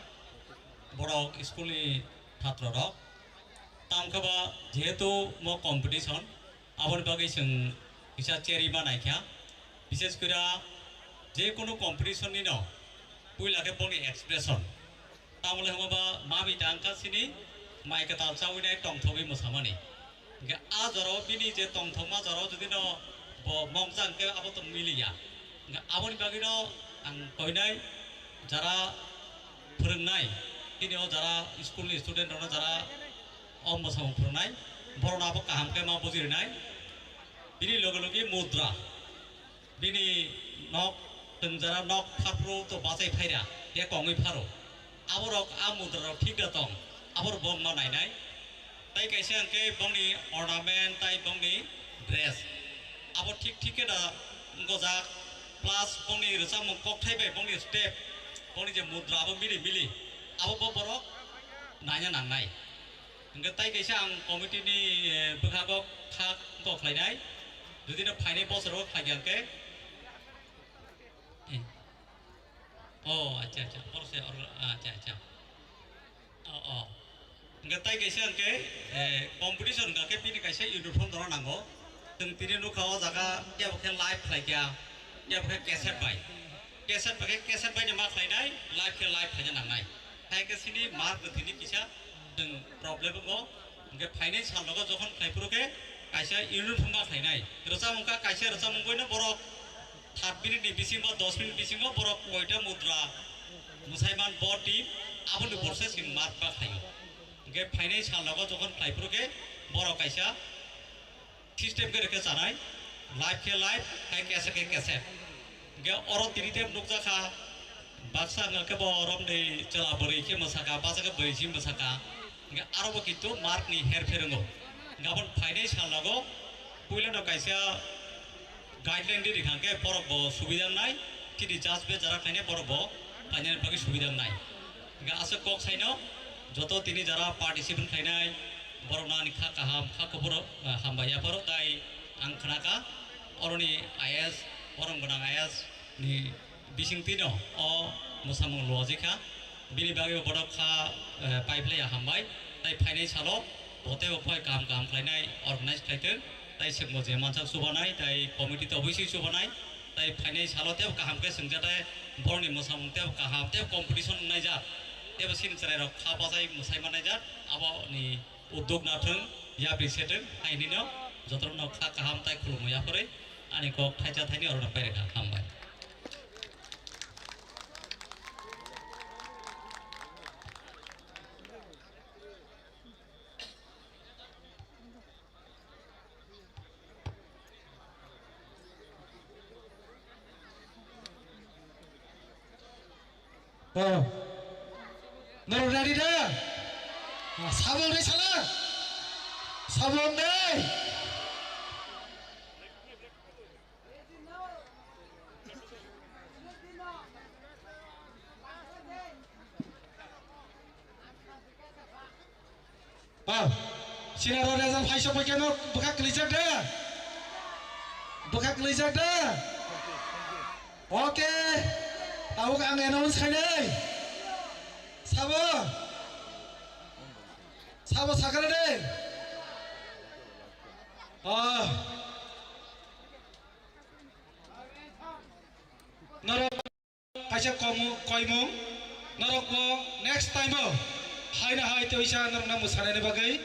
borok school ni chhatro rok. Tamokhe ba jehetu mo competition, aboni bagwi chwng kisa cherry ma naikha. Bishes kura je kono competition ni no puila khe boni expression. Tamole hwnba ba mami tangkha sini mai kwtal chawi nai tongthogwi mwsamani. Hingke a jorao bini je tongthokma jorao jodi no bo mokjak hingke abo tong miliya. Hingke aboni bagwi no ang koinai jara phwrwngnai, tini o jara school ni student rok no jara o mwsamung phwrwngnai, borok no abo kaham khe ma buji rinai. Bini loge loge mudra. Bini nok twngjara nok pharphuru to bachai phaira, ya kongwi pharo. Aborok a mudra rok thik da tong, aborok bo ma nainai. Tai kaisa hwnkhe bongni ornament tai bongni dress. Abo thik thik khe da gojak, plus bongni rwchapmung kokthai bai bongni step, bongni je mudra abo mili mili, abo bo borok naina nangnai. Hingke tai kaisa ang committee ni, eh, bwkhago kha kok khlainai. Jodi no phainai bosoro khlai kha hingke. Eh. Oh, acha, acha. Boro se or-, acha, acha. Oh, oh. Hingke tai kaisa hingke, eh, competition hingke bini kaisa uniform dona nango. Tong tini nukha o jaga kebo khe live khlai kha, kebo khe cassette bai. Cassette bai khe cassette bai ni ma khlainai, live khe live khlaina nangnai. Hai khe sini mark bo thini kisa tong problem bo. Hingke phainai sal rogo jokhon khlai phuru khe kaisa uniform ba khlainai. Rwchapmung kha kaisa rwchapmung boino borok thirty minute ni bisingo, dos minute bisingo borok koita mudra mwsaiman bo team aboni borse sin mark ba khlaio. Hingke phainai sal rogo jokhon khlai phuru khe borok kaisa system khe rwkhe chanai, live khe live, hai cassette khe cassette. Hingke oro tini tem nukjakha, baksa hwnkhe bo romni chwla bwrwi khe mwsakha, baksa khe bwrwi si mwsakha. Hingke aro bo kintu mark ni her pher wngo. Hingke aboni phainai sal rogo puila no kaisa guideline ri rikha hingke borok bo subida wngnai, chini judge be jara khlainai borok bo khlainani bagwi subida wngnai. Hingke aswk kok saino joto tini jara participant khlainai, borokno ani kha kaham, kha kubur, eh, hambai yapharo tai ang khnakha, oroni I A S, borom gwnang I A S ni bisingtwino o mwsamung luajikha. Bini bagwi bodo kha, eh, paiphlaiya hambai, tai phainai salo bo teibo phai kaham kaham khlainai organize khlaitwng, tai swkbo je mansak chubanai, tai committee to obviously chubanai. Tai phainai salo tebo kaham khe swngjak, tai borokni mwsamung tebo kaham, tebo competition wngnaijak, tebo chini chwrairok kha bachai mwsai mannaijak, aboni uddog nathwng, yapri setwng, hai hinwi no jotono kha kaham tai khulumwi yaphorwi ani kok thaisa thaini orono pairwkha, hambai. Oh, Norok ready da? Sabong dei sala? Sabong dei? Ah, sini aro rejang phaisok bai keno bwkha kwlijak da? Bwkha kwlijak da? Oke. Tabuk ang announce khainai. Sabo. Sabo sakra de. Ah. Norok kaisa komu-, koimung, norok bo next time o haino hai teisa norokno mwsanani bagwi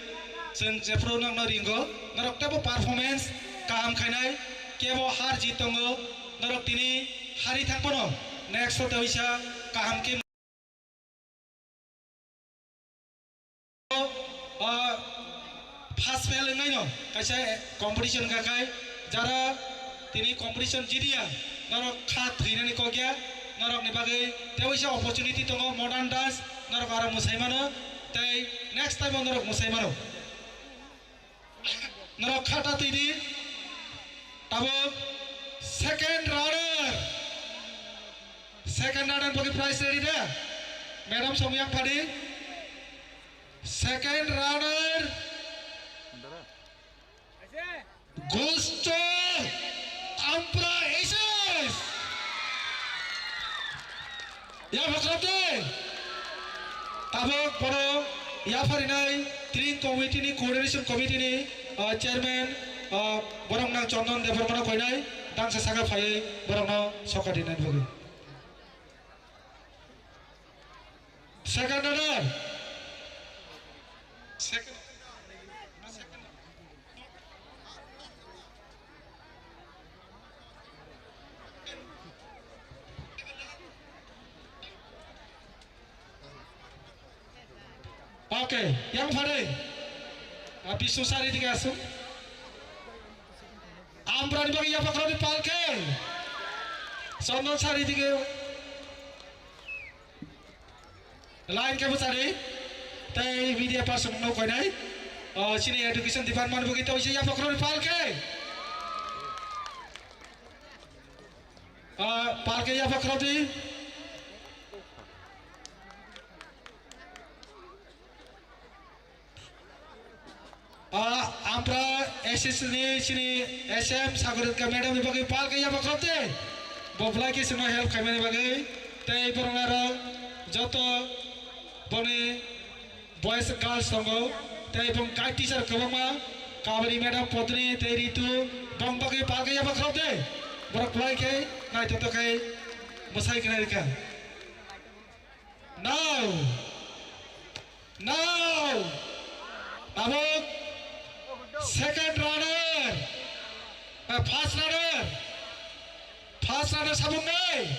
chwng jephru nokno ringo, norok teibo performance kaham khainai, kebo har jit tongo, norok tini hari thang phano next o teisa kaham khe Ah, first fail wngnaino kaisa competition wngkha khai, jara tini competition jidiya, norok kha thwinani kok ya, norokni bagwi tei waisa opportunity tongo, modern dance, norok aro mwsai mano, tei next time o norok mwsai mano. Norok kha ta twi di. Tabuk second runner. Second runner bagwi prize ready da? Madam, somyang phadi. Second runner goes to Ampra Aces. Ya, phakhrakdi. Tabuk bono yapharinai Tring Committee ni, Coordination Committee ni, ah, Chairman, ah, borok nang Chondon Debbarma no koinai, dangsa saka phaiwi borok no soka dinani bagwi. Second runner. Second. Okay, yang phare. Ah, Bisnu sir, edige asun. Amprani bagwi yapha khoroknwi palke. Chondon sir, edige. Line khe bwchadi. Tei media person no koinai. O, chini education department bagwi tei yapha khoroknwi palke. Ah, palke yapha khoroknwi. Ah, Ampra S S ni chini S M Sagoritka madam ni bagwi palke yapha khoroknwi. Bo belai khe chwngno help khaimani bagwi. Tei borok aro joto boni boys girls tongo. Tei bong guide teacher kwbangma Kabari madam, Podri tei Ritu bong bagwi palke yapha khoroknwi. Borok belai khe naithotok khe mwsai khnai rikha. Now, now, tabuk second runner, eh, first runner, first runner sabuk nai,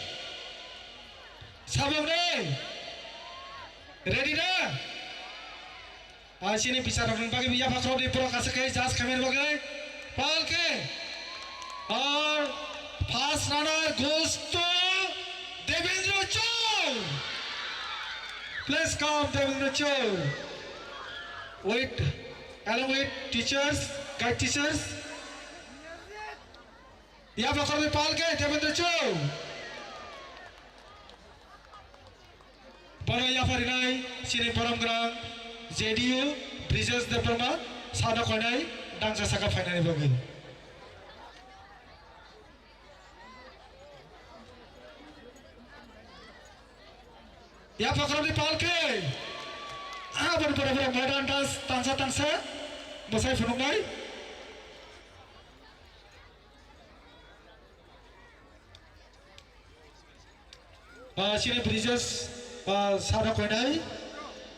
sabuk nai, ready na? Ah, chini bisarokni bagwi yapha khoroknwi borok aswk khe judge khaimani bagwi palke. Or first runner goes to Devendra Chou. Please come, Devendra Chou. With, along with teachers, guide teachers. Yapha khoroknwi palke Devendra Chou. Bono yapharinai chini borom gwnang J D U Brijesh Debbarma sano koinai dangsa saka phainani bagwi. Yapha khoroknwi palke. Aboni pore pore modern dance tangsa tangsa bwsai phunuknai. Ah, chini Brijesh, ah, sano koinai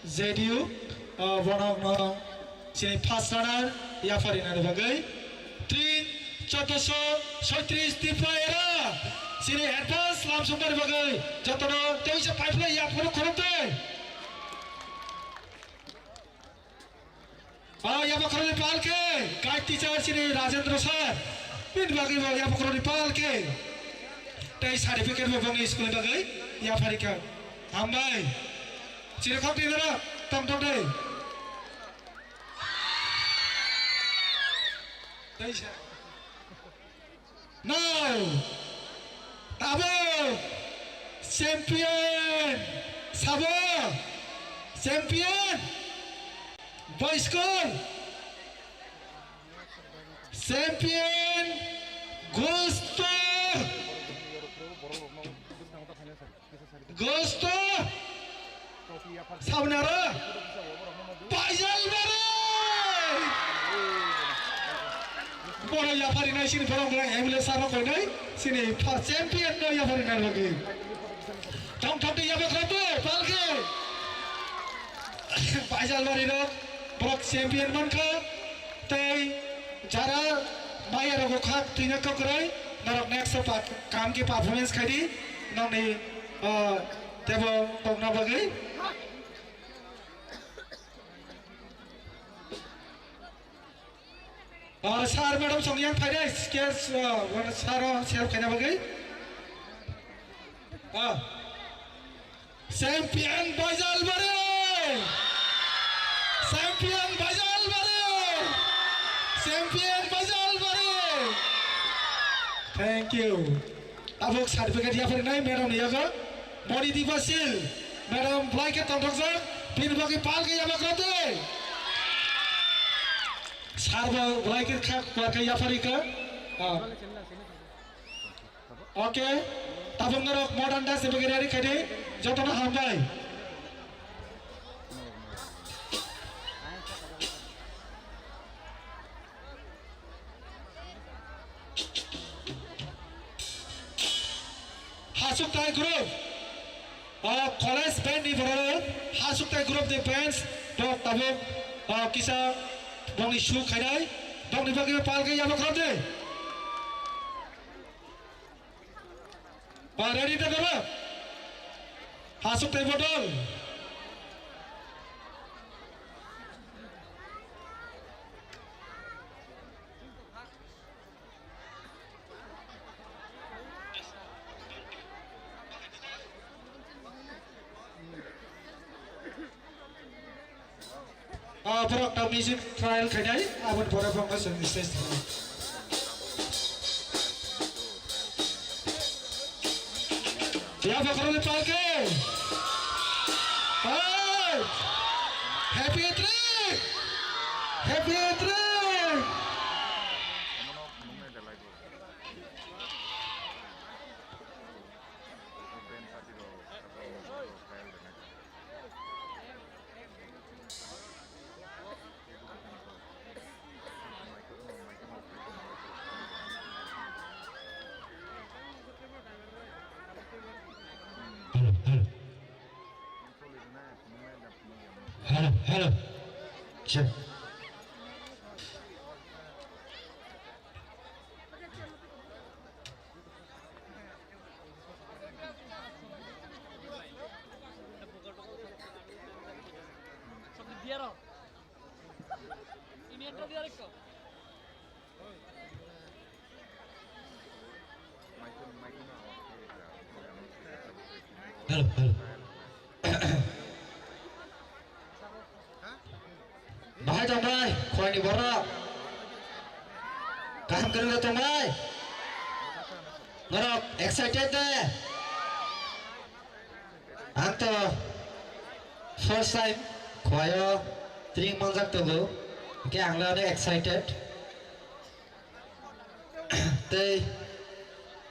J D U, ah, bono no chini first runner yapharinani bagwi. Tring chotosho soitris Tipra era chini advance lam sumnani bagwi jotono teisa pipeline yaphuru khoroknwi. Ah, yapha khoroknwi palke, guide teacher chini Rajendra sir. Bini bagwi bo yapha khoroknwi palke. Tei certificate bo bongni school ni bagwi yapharikha. Hambai. Chirikhok ni dara, tong tong dei. Tei sa. Now, tabuk champion sabo, champion boys school, champion goes to Gosto! Sabnara! Baijal Bari! Boro yapari nai sini borok nai M L A sir rok nai sini first champion no yapari nai lagi. Tong thok di yabak rabu, palke! Baijal Bari rok borok champion mankha. Tei jara maya rogo khak twina kokroi, norok next o pa-, kam ki performance khai di, nokni, ah, tebo tongna bagwi. Ah, sir, madam song yang phai dai, stage, ah, wan sir o self khaina bagwi. Ah. Champion Baijal Bari! Champion Baijal Bari! Champion Baijal Bari! Thank you. Tabuk certificate yapharinai madam ni yago. Moni Dipa Sil. Madam blanket tongthokjak. Bini bagwi palke yabak rode. Sir bo blanket kha, kuarkhe yapharikha. Ah. Okay, tabuk norok modern dance ni bagwi ready khai di, jotono hambai. Hasuktai group, o college band ni borok, Hasuktai group ni bands, bo tabuk, o kisa bongni show khainai, bongni bagwi palke yabok rok di. Ba ready ta daba? Hasuktai bodol. Ah, borok ta music trial khainai, aboni pore bo wngkha chwng stage thangwi. Ya, bokhorokni palke. Hey! Happy trip! Happy trip! Hello, hello. Hello, hello. Check. Hello, hello. Bahai tongbai, khoroknwi borok. Kaham kwrwngno tongbai. Norok excited de? Ang to first time Khowai o tring mangjak tongo. Hwnkhe ang le onek excited. Tei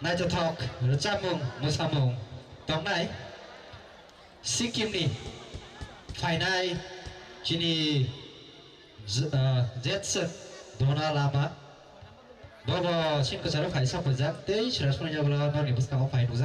naithothok rwchapmung, mwsamung tongnai. Sikkim ni phainai chini j-, ah, Jetson Dona Lama. Bobo sin kwcharo phai sak phaijak tei Srasmani jabra norni bwskango phai nukjak.